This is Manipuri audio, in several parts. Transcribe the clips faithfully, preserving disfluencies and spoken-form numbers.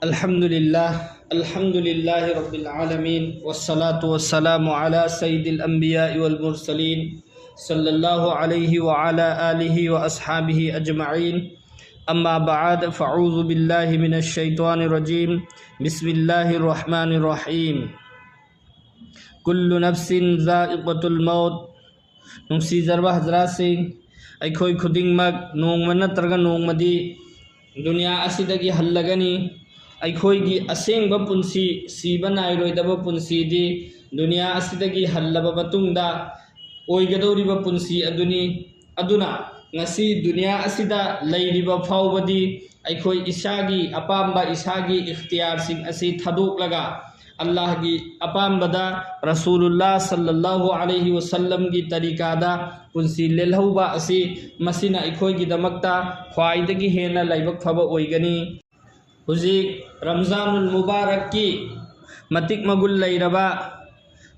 الحمد لله، الحمد لله رب العالمين، والصلاة والسلام على سيد الأنبياء والمرسلين، صلى الله عليه وعلى آله وأصحابه أجمعين. أما بعد، فأعوذ بالله من الشيطان الرجيم. بسم الله الرحمن الرحيم. كل نفس ذائقة الموت. ꯅꯨꯡꯁꯤꯖꯔꯕ ꯍꯖꯔꯥꯠꯁꯤꯡ, ꯑꯩꯈꯣꯏ ꯈꯨꯗꯤꯡꯃꯛ ꯅꯣꯡꯃ ꯅꯠꯇ꯭ꯔꯒ ꯅꯣꯡꯃꯗꯤ ꯗꯨꯅꯤꯌꯥ ꯑꯁꯤꯗꯒꯤ ꯍꯜꯂꯒꯅꯤ꯫ ꯑꯩꯈꯣꯏꯒꯤ ꯑꯁꯦꯡꯕ ꯄꯨꯟꯁꯤ, ꯁꯤꯕ ꯅꯥꯏꯔꯣꯏꯗꯕ ꯄꯨꯟꯁꯤꯗꯤ ꯗꯨꯅꯤꯌꯥ ꯑꯁꯤꯗꯒꯤ ꯍꯜꯂꯕ ꯃꯇꯨꯡꯗ ꯑꯣꯏꯒꯗꯧꯔꯤꯕ ꯄꯨꯟꯁꯤ ꯑꯗꯨꯅꯤ꯫ ꯑꯗꯨꯅ ꯉꯁꯤ ꯗꯨꯅꯤꯌꯥ ꯑꯁꯤꯗ ꯂꯩꯔꯤꯕ ꯐꯥꯎꯕꯗꯤ ꯑꯩꯈꯣꯏ ꯏꯁꯥꯒꯤ ꯑꯄꯥꯝꯕ, ꯏꯁꯥꯒꯤ ꯏꯈꯇꯤꯌꯥꯔꯁꯤꯡ ꯑꯁꯤ ꯊꯥꯗꯣꯛꯂꯒ ꯑꯜꯂꯥꯍꯒꯤ ꯑꯄꯥꯝꯕꯗ, ꯔꯁꯨꯂꯨꯜꯂꯥꯍ ꯁꯜꯂꯜꯂꯥꯍꯨ ꯑꯂꯩꯍꯤ ꯋꯁꯜꯂꯝꯒꯤ ꯇꯔꯤꯀꯥꯗ ꯄꯨꯟꯁꯤ ꯂꯦꯜꯍꯧꯕ ꯑꯁꯤ, ꯃꯁꯤꯅ ꯑꯩꯈꯣꯏꯒꯤꯗꯃꯛꯇ ꯈ꯭ꯋꯥꯏꯗꯒꯤ ꯍꯦꯟꯅ ꯂꯥꯏꯕꯛ ꯐꯕ ꯑꯣꯏꯒꯅꯤ꯫ ꯍꯧꯖꯤꯛ ꯔꯝꯖꯥꯅꯨꯜ ꯃꯨꯕꯥꯔꯛꯀꯤ ꯃꯇꯤꯛ ꯃꯒꯨꯜ ꯂꯩꯔꯕ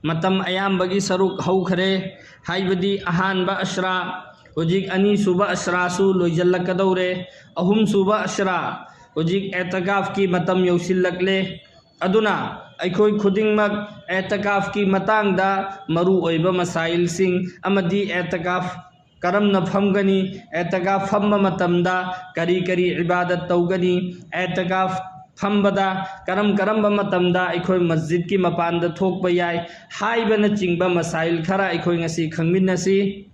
ꯃꯇꯝ ꯑꯌꯥꯝꯕꯒꯤ ꯁꯔꯨꯛ ꯍꯧꯈ꯭ꯔꯦ, ꯍꯥꯏꯕꯗꯤ ꯑꯍꯥꯟꯕ ꯑꯁ꯭ꯔꯥ, ꯍꯧꯖꯤꯛ ꯑꯅꯤꯁꯨꯕ ꯑꯁ꯭ꯔꯥꯁꯨ ꯂꯣꯏꯁꯤꯜꯂꯛꯀꯗꯧꯔꯦ, ꯑꯍꯨꯝꯁꯨꯕ ꯑꯁ꯭ꯔꯥ, ꯍꯧꯖꯤꯛ ꯑꯦꯇꯀꯥꯐꯀꯤ ꯃꯇꯝ ꯌꯧꯁꯤꯜꯂꯛꯂꯦ꯫ ꯑꯗꯨꯅ ꯑꯩꯈꯣꯏ ꯈꯨꯗꯤꯡꯃꯛ ꯑꯦꯇꯀꯥꯐꯀꯤ ꯃꯇꯥꯡꯗ ꯃꯔꯨ ꯑꯣꯏꯕ ꯃꯁꯥꯏꯜꯁꯤꯡ ꯑꯃꯗꯤ ꯑꯦꯇꯀꯥꯐ ꯀꯔꯝꯅ ꯐꯝꯒꯅꯤ, ꯑꯦꯇꯀꯥꯐ ꯐꯝꯕ ꯃꯇꯝꯗ ꯀꯔꯤ ꯀꯔꯤ ꯏꯕꯥꯗꯠ ꯇꯧꯒꯅꯤ, ꯑꯦꯇꯀꯥꯐ ꯐꯝꯕꯗ ꯀꯔꯝ ꯀꯔꯝꯕ ꯃꯇꯝꯗ ꯑꯩꯈꯣꯏ ꯃꯁꯖꯤꯗꯀꯤ ꯃꯄꯥꯟꯗ ꯊꯣꯛꯄ ꯌꯥꯏ, ꯍꯥꯏꯕꯅꯆꯤꯡꯕ ꯃꯁꯥꯏꯜ ꯈꯔ ꯑꯩꯈꯣꯏ ꯉꯁꯤ ꯈꯪꯃꯤꯟꯅꯁꯤ꯫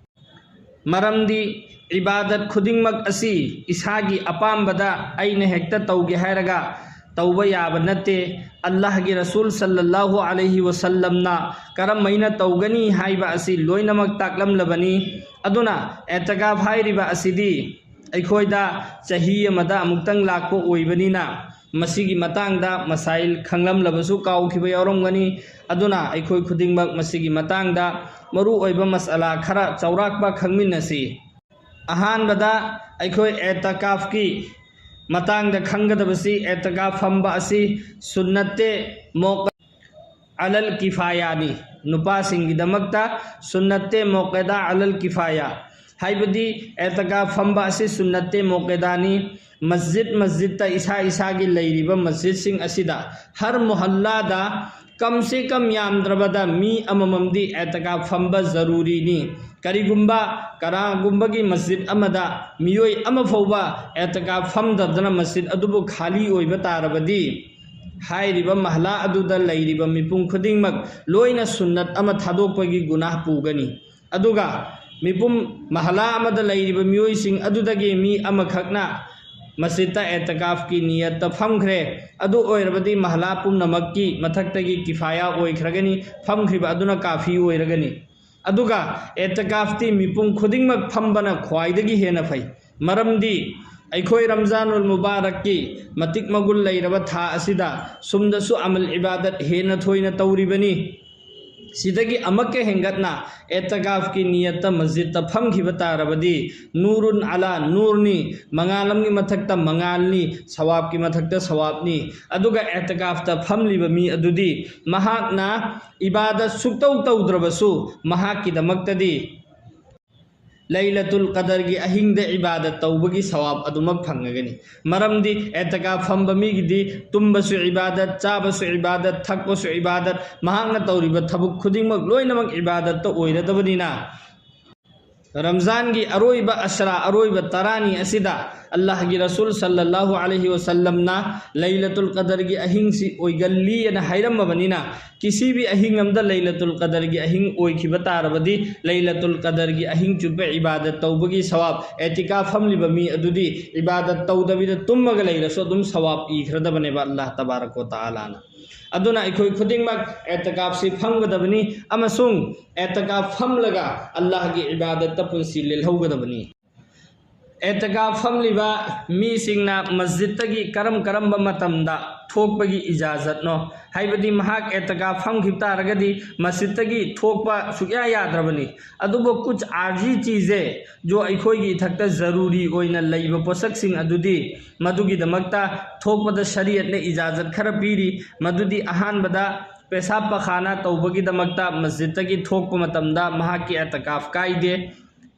ꯃꯔꯝꯗꯤ ꯏꯕꯥꯗꯠ ꯈꯨꯗꯤꯡꯃꯛ ꯑꯁꯤ ꯏꯁꯥꯒꯤ ꯑꯄꯥꯝꯕꯗ ꯑꯩꯅ ꯍꯦꯛꯇ ꯇꯧꯒꯦ ꯍꯥꯏꯔꯒ ꯇꯧꯕ ꯌꯥꯕ ꯅꯠꯇꯦ꯫ ꯑꯜꯂꯥꯍꯒꯤ ꯔꯁꯨꯜ ꯁꯜꯂꯜꯂꯥꯍꯨ ꯑꯂꯩꯍꯤ ꯋꯁꯜꯂꯝꯅ ꯀꯔꯝꯍꯥꯏꯅ ꯇꯧꯒꯅꯤ ꯍꯥꯏꯕ ꯑꯁꯤ ꯂꯣꯏꯅꯃꯛ ꯇꯥꯛꯂꯝꯂꯕꯅꯤ꯫ ꯑꯗꯨꯅ ꯑꯦꯇꯀꯥꯐ ꯍꯥꯏꯔꯤꯕ ꯑꯁꯤꯗꯤ ꯑꯩꯈꯣꯏꯗ ꯆꯍꯤ ꯑꯃꯗ ꯑꯃꯨꯛꯇꯪ ꯂꯥꯛꯄ ꯑꯣꯏꯕꯅꯤꯅ, ꯃꯁꯤꯒꯤ ꯃꯇꯥꯡꯗ ꯃꯁꯥꯏꯜ ꯈꯪꯂꯝꯂꯕꯁꯨ ꯀꯥꯎꯈꯤꯕ ꯌꯥꯎꯔꯝꯒꯅꯤ꯫ ꯑꯗꯨꯅ ꯑꯩꯈꯣꯏ ꯈꯨꯗꯤꯡꯃꯛ ꯃꯁꯤꯒꯤ ꯃꯇꯥꯡꯗ ꯃꯔꯨ ꯑꯣꯏꯕ ꯃꯁꯑꯂꯥ ꯈꯔ ꯆꯥꯎꯔꯥꯛꯄ ꯈꯪꯃꯤꯟꯅꯁꯤ꯫ ꯑꯍꯥꯟꯕꯗ ꯑꯩꯈꯣꯏ ꯑꯦꯇꯀꯥꯐꯀꯤ ꯃꯇꯥꯡꯗ ꯈꯪꯒꯗꯕꯁꯤ, ꯑꯦꯇꯀꯥꯐ ꯐꯝꯕ ꯑꯁꯤ ꯁꯨꯟꯅꯠꯇꯦ ꯃꯣꯛ ꯑꯂꯜ ꯀꯤꯐꯥꯌꯥꯅꯤ꯫ ꯅꯨꯄꯥꯁꯤꯡꯒꯤꯗꯃꯛꯇ ꯁꯨꯟꯅꯠꯇꯦ ꯃꯣꯀꯦꯗꯥ ꯑꯂꯜ ꯀꯤꯐꯥꯌꯥ꯫ ꯍꯥꯏꯕꯗꯤ ꯑꯦꯇꯀꯥꯐ ꯐꯝꯕ ꯑꯁꯤ ꯁꯨꯟꯅꯠꯇꯦ ꯃꯣꯀꯦꯗꯥꯅꯤ꯫ ꯃꯁꯖꯤꯗ ꯃꯁꯖꯤꯗꯇ ꯏꯁꯥ ꯏꯁꯥꯒꯤ ꯂꯩꯔꯤꯕ ꯃꯁꯖꯤꯗꯁꯤꯡ ꯑꯁꯤꯗ ꯍꯔ ꯃꯣꯍꯜꯂꯥꯗ ꯀꯝ ꯁꯦ ꯀꯝ ꯌꯥꯝꯗ꯭ꯔꯕꯗ ꯃꯤ ꯑꯃꯃꯝꯗꯤ ꯑꯦꯇꯀꯥꯐ ꯐꯝꯕ ꯖꯔꯨꯔꯤꯅꯤ꯫ ꯀꯔꯤꯒꯨꯝꯕ ꯀꯅꯥꯒꯨꯝꯕꯒꯤ ꯃꯁꯖꯤꯗ ꯑꯃꯗ ꯃꯤꯑꯣꯏ ꯑꯃ ꯐꯥꯎꯕ ꯑꯦꯇꯀꯥꯐ ꯐꯝꯗꯕꯗꯅ ꯃꯁꯖꯤꯗ ꯑꯗꯨꯕꯨ ꯈꯥꯂꯤ ꯑꯣꯏꯕ ꯇꯥꯔꯕꯗꯤ ꯍꯥꯏꯔꯤꯕ ꯃꯍꯜꯂꯥ ꯑꯗꯨꯗ ꯂꯩꯔꯤꯕ ꯃꯤꯄꯨꯝ ꯈꯨꯗꯤꯡꯃꯛ ꯂꯣꯏꯅ ꯁꯨꯟꯅꯠ ꯑꯃ ꯊꯥꯗꯣꯛꯄꯒꯤ ꯒꯨꯅꯥꯍ ꯄꯨꯒꯅꯤ꯫ ꯑꯗꯨꯒ ꯃꯤꯄꯨꯝ ꯃꯍꯜꯂꯥ ꯑꯃꯗ ꯂꯩꯔꯤꯕ ꯃꯤꯑꯣꯏꯁꯤꯡ ꯑꯗꯨꯗꯒꯤ ꯃꯤ ꯑꯃꯈꯛꯅ ꯃꯁꯖꯤꯗꯇ ꯑꯦꯇꯀꯥꯐꯀꯤ ꯅꯤꯌꯠꯇ ꯐꯝꯈ꯭ꯔꯦ꯫ ꯑꯗꯨ ꯑꯣꯏꯔꯕꯗꯤ ꯃꯍꯜꯂꯥ ꯄꯨꯝꯅꯃꯛꯀꯤ ꯃꯊꯛꯇꯒꯤ ꯀꯤꯐꯥꯌꯥ ꯑꯣꯏꯈ꯭ꯔꯒꯅꯤ, ꯐꯝꯈ꯭ꯔꯤꯕ ꯑꯗꯨꯅ ꯀꯥꯐꯤ ꯑꯣꯏꯔꯒꯅꯤ꯫ ꯑꯗꯨꯒ ꯑꯦꯇꯀꯥꯐꯇꯤ ꯃꯤꯄꯨꯝ ꯈꯨꯗꯤꯡꯃꯛ ꯐꯝꯕꯅ ꯈ꯭ꯋꯥꯏꯗꯒꯤ ꯍꯦꯟꯅ ꯐꯩ꯫ ꯃꯔꯝꯗꯤ ꯑꯩꯈꯣꯏ ꯔꯝꯖꯥꯅꯨꯜ ꯃꯨꯕꯥꯔꯛꯀꯤ ꯃꯇꯤꯛ ꯃꯒꯨꯟ ꯂꯩꯔꯕ ꯊꯥ ꯑꯁꯤꯗ ꯁꯨꯝꯗꯁꯨ ꯑꯃꯜ ꯏꯕꯥꯗꯠ ꯍꯦꯟꯅ ꯊꯣꯏꯅ ꯇꯧꯔꯤꯕꯅꯤ꯫ ꯁꯤꯗꯒꯤ ꯑꯃꯛꯀ ꯍꯦꯟꯒꯠꯅ ꯑꯦꯇꯀꯥꯐꯀꯤ ꯅꯤꯌꯠꯇ ꯃꯁꯖꯤꯗꯇ ꯐꯝꯈꯤꯕ ꯇꯥꯔꯕꯗꯤ ꯅꯨꯔꯨꯟ ꯑꯂꯥ ꯅꯨꯔꯅꯤ, ꯃꯉꯥꯜ ꯑꯃꯒꯤ ꯃꯊꯛꯇ ꯃꯉꯥꯜꯅꯤ, ꯁꯋꯥꯕꯀꯤ ꯃꯊꯛꯇ ꯁꯋꯥꯕꯅꯤ꯫ ꯑꯗꯨꯒ ꯑꯦꯇꯀꯥꯐꯇ ꯐꯝꯂꯤꯕ ꯃꯤ ꯑꯗꯨꯗꯤ ꯃꯍꯥꯛꯅ ꯏꯕꯥꯗꯠ ꯁꯨꯛꯇꯧ ꯇꯧꯗ꯭ꯔꯕꯁꯨ ꯃꯍꯥꯛꯀꯤꯗꯃꯛꯇꯗꯤ ꯂꯩꯂꯇꯨꯜ ꯀꯗꯔꯒꯤ ꯑꯍꯤꯡꯗ ꯏꯕꯥꯗꯠ ꯇꯧꯕꯒꯤ ꯁꯋꯥꯕ ꯑꯗꯨꯃꯛ ꯐꯪꯉꯒꯅꯤ꯫ ꯃꯔꯝꯗꯤ ꯑꯦꯇꯀꯥꯐ ꯐꯝꯕ ꯃꯤꯒꯤꯗꯤ ꯇꯨꯝꯕꯁꯨ ꯏꯕꯥꯗꯠ, ꯆꯥꯕꯁꯨ ꯏꯕꯥꯗꯠ, ꯊꯛꯄꯁꯨ ꯏꯕꯥꯗꯠ, ꯃꯍꯥꯛꯅ ꯇꯧꯔꯤꯕ ꯊꯕꯛ ꯈꯨꯗꯤꯡꯃꯛ ꯂꯣꯏꯅꯃꯛ ꯏꯕꯥꯗꯠꯇ ꯑꯣꯏꯔꯗꯕꯅꯤꯅ, ꯔꯝꯖꯥꯟꯒꯤ ꯑꯔꯣꯏꯕ ꯑꯁꯔꯥ, ꯑꯔꯣꯏꯕ ꯇꯔꯥꯅꯤ ꯑꯁꯤꯗ ꯑꯜꯂꯥꯍꯒꯤ ꯔꯁꯨꯜ ꯁꯜꯂꯜꯂꯥꯍꯨ ꯑꯂꯩꯍꯤ ꯋꯁꯜꯂꯝꯅ ꯂꯩꯂꯇꯨꯜ ꯀꯗꯔꯒꯤ ꯑꯍꯤꯡꯁꯤ ꯑꯣꯏꯒꯜꯂꯤ ꯑꯅ ꯍꯥꯏꯔꯝꯃꯕꯅꯤꯅ, ꯀꯤꯁꯤꯕꯤ ꯑꯍꯤꯡ ꯑꯃꯗ ꯂꯩꯂꯇꯨꯜ ꯀꯗꯔꯒꯤ ꯑꯍꯤꯡ ꯑꯣꯏꯈꯤꯕ ꯇꯥꯔꯕꯗꯤ, ꯂꯩꯂꯇꯨꯜ ꯀꯗꯔꯒꯤ ꯑꯍꯤꯡ ꯆꯨꯞꯄ ꯏꯕꯥꯗꯠ ꯇꯧꯕꯒꯤ ꯁꯋꯥꯕ, ꯑꯦꯇꯤꯀꯥꯐ ꯐꯝꯂꯤꯕ ꯃꯤ ꯑꯗꯨꯗꯤ ꯏꯕꯥꯗꯠ ꯇꯧꯗꯕꯤꯗ ꯇꯨꯝꯃꯒ ꯂꯩꯔꯁꯨ ꯑꯗꯨꯝ ꯁꯋꯥꯕ ꯏꯈ꯭ꯔꯗꯕꯅꯦꯕ ꯑꯜꯂꯥꯍ ꯇꯕꯥꯔꯛ ꯋ ꯇꯥꯂꯥꯅ꯫ ꯑꯗꯨꯅ ꯑꯩꯈꯣꯏ ꯈꯨꯗꯤꯡꯃꯛ ꯑꯦꯇꯀꯥꯐꯁꯤ ꯐꯝꯒꯗꯕꯅꯤ ꯑꯃꯁꯨꯡ ꯑꯦꯇꯀꯥꯐ ꯐꯝꯂꯒ ꯑꯜꯂꯥꯍꯒꯤ ꯏꯕꯥꯗꯠꯇ ꯄꯨꯟꯁꯤ ꯂꯦꯜꯍꯧꯒꯗꯕꯅꯤ꯫ ꯑꯦꯇꯀꯥꯐ ꯐꯝꯂꯤꯕ ꯃꯤꯁꯤꯡꯅ ꯃꯁꯖꯤꯗꯇꯒꯤ ꯀꯔꯝ ꯀꯔꯝꯕ ꯃꯇꯝꯗ ꯊꯣꯛꯄꯒꯤ ꯏꯖꯥꯖꯠꯅꯣ? ꯍꯥꯏꯕꯗꯤ ꯃꯍꯥꯛ ꯑꯦꯇꯀꯥꯐ ꯐꯝꯈꯤꯕ ꯇꯥꯔꯒꯗꯤ ꯃꯁꯖꯤꯗꯇꯒꯤ ꯊꯣꯛꯄ ꯁꯨꯛꯌꯥ ꯌꯥꯗ꯭ꯔꯕꯅꯤ꯫ ꯑꯗꯨꯕꯨ ꯀꯨꯆ ꯑꯥꯔꯖꯤ ꯆꯤꯖꯦ ꯖꯣ ꯑꯩꯈꯣꯏꯒꯤ ꯏꯊꯛꯇ ꯖꯔꯨꯔꯤ ꯑꯣꯏꯅ ꯂꯩꯕ ꯄꯣꯠꯁꯛꯁꯤꯡ ꯑꯗꯨꯗꯤ ꯃꯗꯨꯒꯤꯗꯃꯛꯇ ꯊꯣꯛꯄꯗ ꯁꯔꯤꯌꯠꯅ ꯏꯖꯥꯖꯠ ꯈꯔ ꯄꯤꯔꯤ꯫ ꯃꯗꯨꯗꯤ ꯑꯍꯥꯟꯕꯗ ꯄꯦꯁꯥꯕ ꯄꯈꯥꯅꯥ ꯇꯧꯕꯒꯤꯗꯃꯛꯇ ꯃꯁꯖꯤꯗꯇꯒꯤ ꯊꯣꯛꯄ ꯃꯇꯝꯗ ꯃꯍꯥꯛꯀꯤ ꯑꯦꯇꯀꯥꯐ ꯀꯥꯏꯗꯦ꯫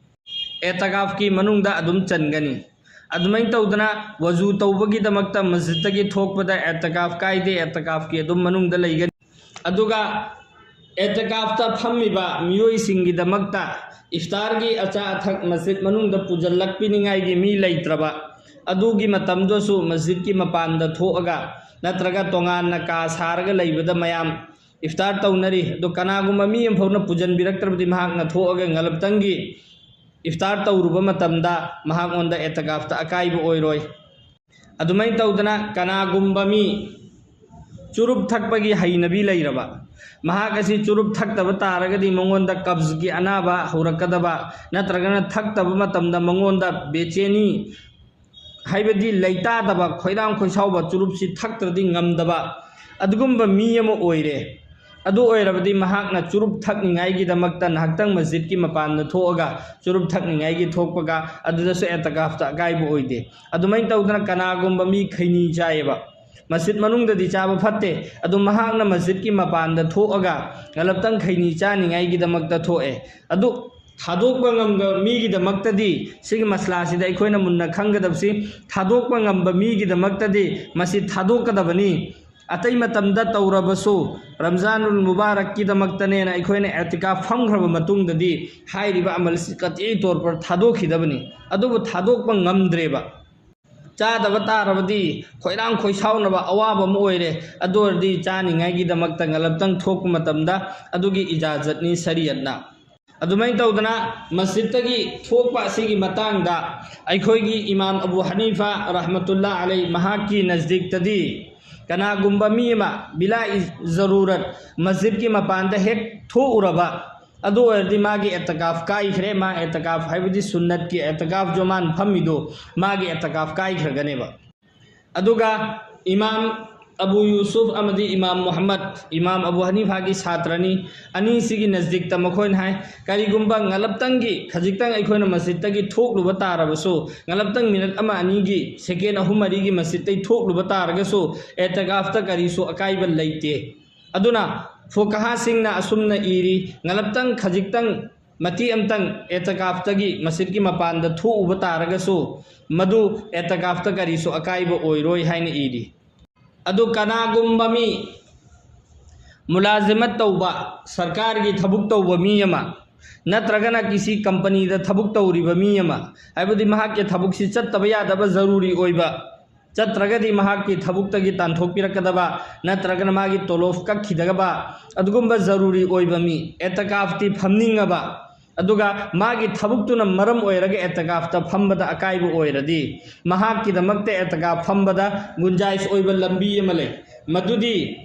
ꯑꯦꯇꯀꯥꯐꯀꯤ ꯃꯅꯨꯡꯗ ꯑꯗꯨꯝ ꯆꯟꯒꯅꯤ꯫ ꯑꯗꯨꯃꯥꯏꯅ ꯇꯧꯗꯅ ꯋꯖꯨ ꯇꯧꯕꯒꯤꯗꯃꯛꯇ ꯃꯁꯖꯤꯗꯇꯒꯤ ꯊꯣꯛꯄꯗ ꯑꯦꯇꯀꯥꯐ ꯀꯥꯏꯗꯦ, ꯑꯦꯇꯀꯥꯐꯀꯤ ꯑꯗꯨꯝ ꯃꯅꯨꯡꯗ ꯂꯩꯒꯅꯤ꯫ ꯑꯗꯨꯒ ꯑꯦꯇꯀꯥꯐꯇ ꯐꯝꯃꯤꯕ ꯃꯤꯑꯣꯏꯁꯤꯡꯒꯤꯗꯃꯛꯇ ꯏꯐꯇꯥꯔꯒꯤ ꯑꯆꯥ ꯑꯊꯛ ꯃꯁꯖꯤꯗ ꯃꯅꯨꯡꯗ ꯄꯨꯁꯤꯜꯂꯛꯄꯤꯅꯤꯡꯉꯥꯏꯒꯤ ꯃꯤ ꯂꯩꯇ꯭ꯔꯕ, ꯑꯗꯨꯒꯤ ꯃꯇꯝꯗꯨꯁꯨ ꯃꯁꯖꯤꯗꯀꯤ ꯃꯄꯥꯟꯗ ꯊꯣꯛꯑꯒ ꯅꯠꯇ꯭ꯔꯒ ꯇꯣꯉꯥꯟꯅ ꯀꯥ ꯁꯥꯔꯒ ꯂꯩꯕꯗ ꯃꯌꯥꯝ ꯏꯐꯇꯥꯔ ꯇꯧꯅꯔꯤ꯫ ꯑꯗꯣ ꯀꯅꯥꯒꯨꯝꯕ ꯃꯤ ꯑꯃꯐꯥꯎꯅ ꯄꯨꯁꯤꯟꯕꯤꯔꯛꯇ꯭ꯔꯕꯗꯤ ꯃꯍꯥꯛꯅ ꯊꯣꯛꯑꯒ ꯉꯜꯂꯞꯇꯪꯒꯤ ꯏꯐꯇꯥꯔ ꯇꯧꯔꯨꯕ ꯃꯇꯝꯗ ꯃꯍꯥꯛꯉꯣꯟꯗ ꯑꯦꯇꯀꯥꯐꯇ ꯑꯀꯥꯏꯕ ꯑꯣꯏꯔꯣꯏ꯫ ꯑꯗꯨꯃꯥꯏꯅ ꯇꯧꯗꯅ ꯀꯅꯥꯒꯨꯝꯕ ꯃꯤ ꯆꯨꯔꯨꯞ ꯊꯛꯄꯒꯤ ꯍꯩꯅꯕꯤ ꯂꯩꯔꯕ, ꯃꯍꯥꯛ ꯑꯁꯤ ꯆꯨꯔꯨꯞ ꯊꯛꯇꯕ ꯇꯥꯔꯒꯗꯤ ꯃꯉꯣꯟꯗ ꯀꯕꯖꯒꯤ ꯑꯅꯥꯕ ꯍꯧꯔꯛꯀꯗꯕ, ꯅꯠꯇ꯭ꯔꯒꯅ ꯊꯛꯇꯕ ꯃꯇꯝꯗ ꯃꯉꯣꯟꯗ ꯕꯦꯆꯦꯅꯤ, ꯍꯥꯏꯕꯗꯤ ꯂꯩꯇꯥꯗꯕ, ꯈꯣꯏꯔꯥꯡ ꯈꯣꯏꯁꯥꯎꯕ, ꯆꯨꯔꯨꯞꯁꯤ ꯊꯛꯇ꯭ꯔꯗꯤ ꯉꯝꯗꯕ ꯑꯗꯨꯒꯨꯝꯕ ꯃꯤ ꯑꯃ ꯑꯣꯏꯔꯦ꯫ ꯑꯗꯨ ꯑꯣꯏꯔꯕꯗꯤ ꯃꯍꯥꯛꯅ ꯆꯨꯔꯨꯞ ꯊꯛꯅꯤꯡꯉꯥꯏꯒꯤꯗꯃꯛꯇ ꯉꯥꯏꯍꯥꯛꯇꯪ ꯃꯁꯖꯤꯗꯀꯤ ꯃꯄꯥꯟꯗ ꯊꯣꯛꯑꯒ ꯆꯨꯔꯨꯞ ꯊꯛꯅꯤꯡꯉꯥꯏꯒꯤ ꯊꯣꯛꯄꯒ ꯑꯗꯨꯗꯁꯨ ꯑꯦꯇꯀꯥꯐꯇ ꯑꯀꯥꯏꯕ ꯑꯣꯏꯗꯦ꯫ ꯑꯗꯨꯃꯥꯏꯅ ꯇꯧꯗꯅ ꯀꯅꯥꯒꯨꯝꯕ ꯃꯤ ꯈꯩꯅꯤ ꯆꯥꯏꯌꯦꯕ, ꯃꯁꯖꯤꯗ ꯃꯅꯨꯡꯗꯗꯤ ꯆꯥꯕ ꯐꯠꯇꯦ, ꯑꯗꯨ ꯃꯍꯥꯛꯅ ꯃꯁꯖꯤꯗꯀꯤ ꯃꯄꯥꯟꯗ ꯊꯣꯛꯑꯒ ꯉꯜꯂꯞꯇꯪ ꯈꯩꯅꯤ ꯆꯥꯅꯤꯡꯉꯥꯏꯒꯤꯗꯃꯛꯇ ꯊꯣꯛꯑꯦ꯫ ꯑꯗꯨ ꯊꯥꯗꯣꯛꯄ ꯉꯝꯕ ꯃꯤꯒꯤꯗꯃꯛꯇꯗꯤ, ꯁꯤꯒꯤ ꯃꯁꯂꯥꯁꯤꯗ ꯑꯩꯈꯣꯏꯅ ꯃꯨꯟꯅ ꯈꯪꯒꯗꯕꯁꯤ, ꯊꯥꯗꯣꯛꯄ ꯉꯝꯕ ꯃꯤꯒꯤꯗꯃꯛꯇꯗꯤ ꯃꯁꯤ ꯊꯥꯗꯣꯛꯀꯗꯕꯅꯤ꯫ ꯑꯇꯩ ꯃꯇꯝꯗ ꯇꯧꯔꯕꯁꯨ ꯔꯝꯖꯥꯅꯨꯜ ꯃꯨꯕꯥꯔꯛꯀꯤꯗꯃꯛꯇꯅꯦꯅ ꯑꯩꯈꯣꯏꯅ ꯑꯦꯇꯤꯀꯥꯐ ꯐꯝꯈ꯭ꯔꯕ ꯃꯇꯨꯡꯗꯗꯤ ꯍꯥꯏꯔꯤꯕ ꯑꯃꯜꯁꯤ ꯀꯇꯤ ꯇꯣꯔꯄꯔ ꯊꯥꯗꯣꯛꯈꯤꯗꯕꯅꯤ꯫ ꯑꯗꯨꯕꯨ ꯊꯥꯗꯣꯛꯄ ꯉꯝꯗ꯭ꯔꯦꯕ꯫ ꯆꯥꯗꯕ ꯇꯥꯔꯕꯗꯤ ꯈꯣꯏꯔꯥꯡ ꯈꯣꯏꯁꯥꯎꯅꯕ ꯑꯋꯥꯕ ꯑꯃ ꯑꯣꯏꯔꯦ꯫ ꯑꯗꯨ ꯑꯣꯏꯔꯗꯤ ꯆꯥꯅꯤꯡꯉꯥꯏꯒꯤꯗꯃꯛꯇ ꯉꯜꯂꯞꯇꯪ ꯊꯣꯛꯄ ꯃꯇꯝꯗ ꯑꯗꯨꯒꯤ ꯏꯖꯥꯖꯠꯅꯤ ꯁꯔꯤꯌꯠꯅ꯫ ꯑꯗꯨꯃꯥꯏꯅ ꯇꯧꯗꯅ ꯃꯁꯖꯤꯗꯇꯒꯤ ꯊꯣꯛꯄ ꯑꯁꯤꯒꯤ ꯃꯇꯥꯡꯗ ꯑꯩꯈꯣꯏꯒꯤ ꯏꯃꯥꯝ ꯑꯕꯨ ꯍꯅꯤꯐꯥ ꯔꯍꯃꯇꯨꯜꯂꯥ ꯑꯂꯩ ꯃꯍꯥꯛꯀꯤ ꯅꯖꯗꯤꯛꯇꯗꯤ ꯀꯅꯥꯒꯨꯝꯕ ꯃꯤ ꯑꯃ ꯕꯤꯂꯥ ꯏ-, ꯖꯔꯨꯔꯠ ꯃꯁꯖꯤꯗꯀꯤ ꯃꯄꯥꯟꯗ ꯍꯦꯛ ꯊꯣꯛꯎꯔꯕ, ꯑꯗꯨ ꯑꯣꯏꯔꯗꯤ ꯃꯥꯒꯤ ꯑꯦꯇꯀꯥꯐ ꯀꯥꯏꯈ꯭ꯔꯦ꯫ ꯃꯥ ꯑꯦꯇꯀꯥꯐ ꯍꯥꯏꯕꯗꯤ ꯁꯨꯟꯅꯠꯀꯤ ꯑꯦꯇꯀꯥꯐ ꯖꯣꯃꯥꯟ ꯐꯝꯃꯤꯗꯣ, ꯃꯥꯒꯤ ꯑꯦꯇꯀꯥꯐ ꯀꯥꯏꯈ꯭ꯔꯒꯅꯦꯕ꯫ ꯑꯗꯨꯒ ꯏꯃꯥꯝ ꯑꯕꯨ ꯌꯨꯁꯨꯐ ꯑꯃꯗꯤ ꯏꯃꯥꯝ ꯃꯨꯍꯝꯃꯗ, ꯏꯃꯥꯝ ꯑꯕꯨ ꯍꯅꯤꯐꯥꯒꯤ ꯁꯥꯇ꯭ꯔꯅꯤ, ꯑꯅꯤꯁꯤꯒꯤ ꯅꯖꯗꯤꯛꯇ ꯃꯈꯣꯏꯅ ꯍꯥꯏ, ꯀꯔꯤꯒꯨꯝꯕ ꯉꯂꯞꯇꯪꯒꯤ ꯈꯖꯤꯛꯇꯪ ꯑꯩꯈꯣꯏꯅ ꯃꯁꯖꯤꯗꯇꯒꯤ ꯊꯣꯛꯂꯨꯕ ꯇꯥꯔꯕꯁꯨ, ꯉꯂꯞꯇꯪ ꯃꯤꯅꯠ ꯑꯃ ꯑꯅꯤꯒꯤ, ꯁꯦꯀꯦꯟ ꯑꯍꯨꯝ ꯃꯔꯤꯒꯤ ꯃꯁꯖꯤꯗꯇꯩ ꯊꯣꯛꯂꯨꯕ ꯇꯥꯔꯒꯁꯨ ꯑꯦꯇꯀꯥꯐꯇ ꯀꯔꯤꯁꯨ ꯑꯀꯥꯏꯕ ꯂꯩꯇꯦ꯫ ꯑꯗꯨꯅ ꯐꯨꯀꯍꯥꯁꯤꯡꯅ ꯑꯁꯨꯝꯅ ꯏꯔꯤ, ꯉꯂꯞꯇꯪ ꯈꯖꯤꯛꯇꯪ ꯃꯇꯦꯛ ꯑꯃꯇꯪ ꯑꯦꯇꯀꯥꯐꯇꯒꯤ ꯃꯁꯖꯤꯗꯀꯤ ꯃꯄꯥꯟꯗ ꯊꯣꯛꯎꯕ ꯇꯥꯔꯒꯁꯨ, ꯃꯗꯨ ꯑꯦꯇꯀꯥꯐꯇ ꯀꯔꯤꯁꯨ ꯑꯀꯥꯏꯕ ꯑꯣꯏꯔꯣꯏ ꯍꯥꯏꯅ ꯏꯔꯤ꯫ ꯑꯗꯨ ꯀꯅꯥꯒꯨꯝꯕ ꯃꯤ ꯃꯨꯂꯥꯖꯤꯃꯠ ꯇꯧꯕ, ꯁꯔꯀꯥꯔꯒꯤ ꯊꯕꯛ ꯇꯧꯕ ꯃꯤ ꯑꯃ, ꯅꯠꯇ꯭ꯔꯒꯅ ꯀꯤꯁꯤ ꯀꯝꯄꯅꯤꯗ ꯊꯕꯛ ꯇꯧꯔꯤꯕ ꯃꯤ ꯑꯃ, ꯍꯥꯏꯕꯗꯤ ꯃꯍꯥꯛꯀꯤ ꯊꯕꯛꯁꯤ ꯆꯠꯇꯕ ꯌꯥꯗꯕ ꯖꯔꯨꯔꯤ ꯑꯣꯏꯕ, ꯆꯠꯇ꯭ꯔꯒꯗꯤ ꯃꯍꯥꯛꯀꯤ ꯊꯕꯛꯇꯒꯤ ꯇꯥꯟꯊꯣꯛꯄꯤꯔꯛꯀꯗꯕ, ꯅꯠꯇ꯭ꯔꯒꯅ ꯃꯥꯒꯤ ꯇꯣꯂꯣꯞ ꯀꯛꯈꯤꯗꯒꯕ, ꯑꯗꯨꯒꯨꯝꯕ ꯖꯔꯨꯔꯤ ꯑꯣꯏꯕ ꯃꯤ, ꯑꯦꯇꯀꯥꯐꯇꯤ ꯐꯝꯅꯤꯡꯉꯕ, ꯑꯗꯨꯒ ꯃꯥꯒꯤ ꯊꯕꯛꯇꯨꯅ ꯃꯔꯝ ꯑꯣꯏꯔꯒ ꯑꯦꯇꯀꯥꯐꯇ ꯐꯝꯕꯗ ꯑꯀꯥꯏꯕ ꯑꯣꯏꯔꯗꯤ, ꯃꯍꯥꯛꯀꯤꯗꯃꯛꯇ ꯑꯦꯇꯀꯥꯐ ꯐꯝꯕꯗ ꯒꯨꯟꯖꯥꯏꯁ ꯑꯣꯏꯕ ꯂꯝꯕꯤ ꯑꯃ ꯂꯩ꯫ ꯃꯗꯨꯗꯤ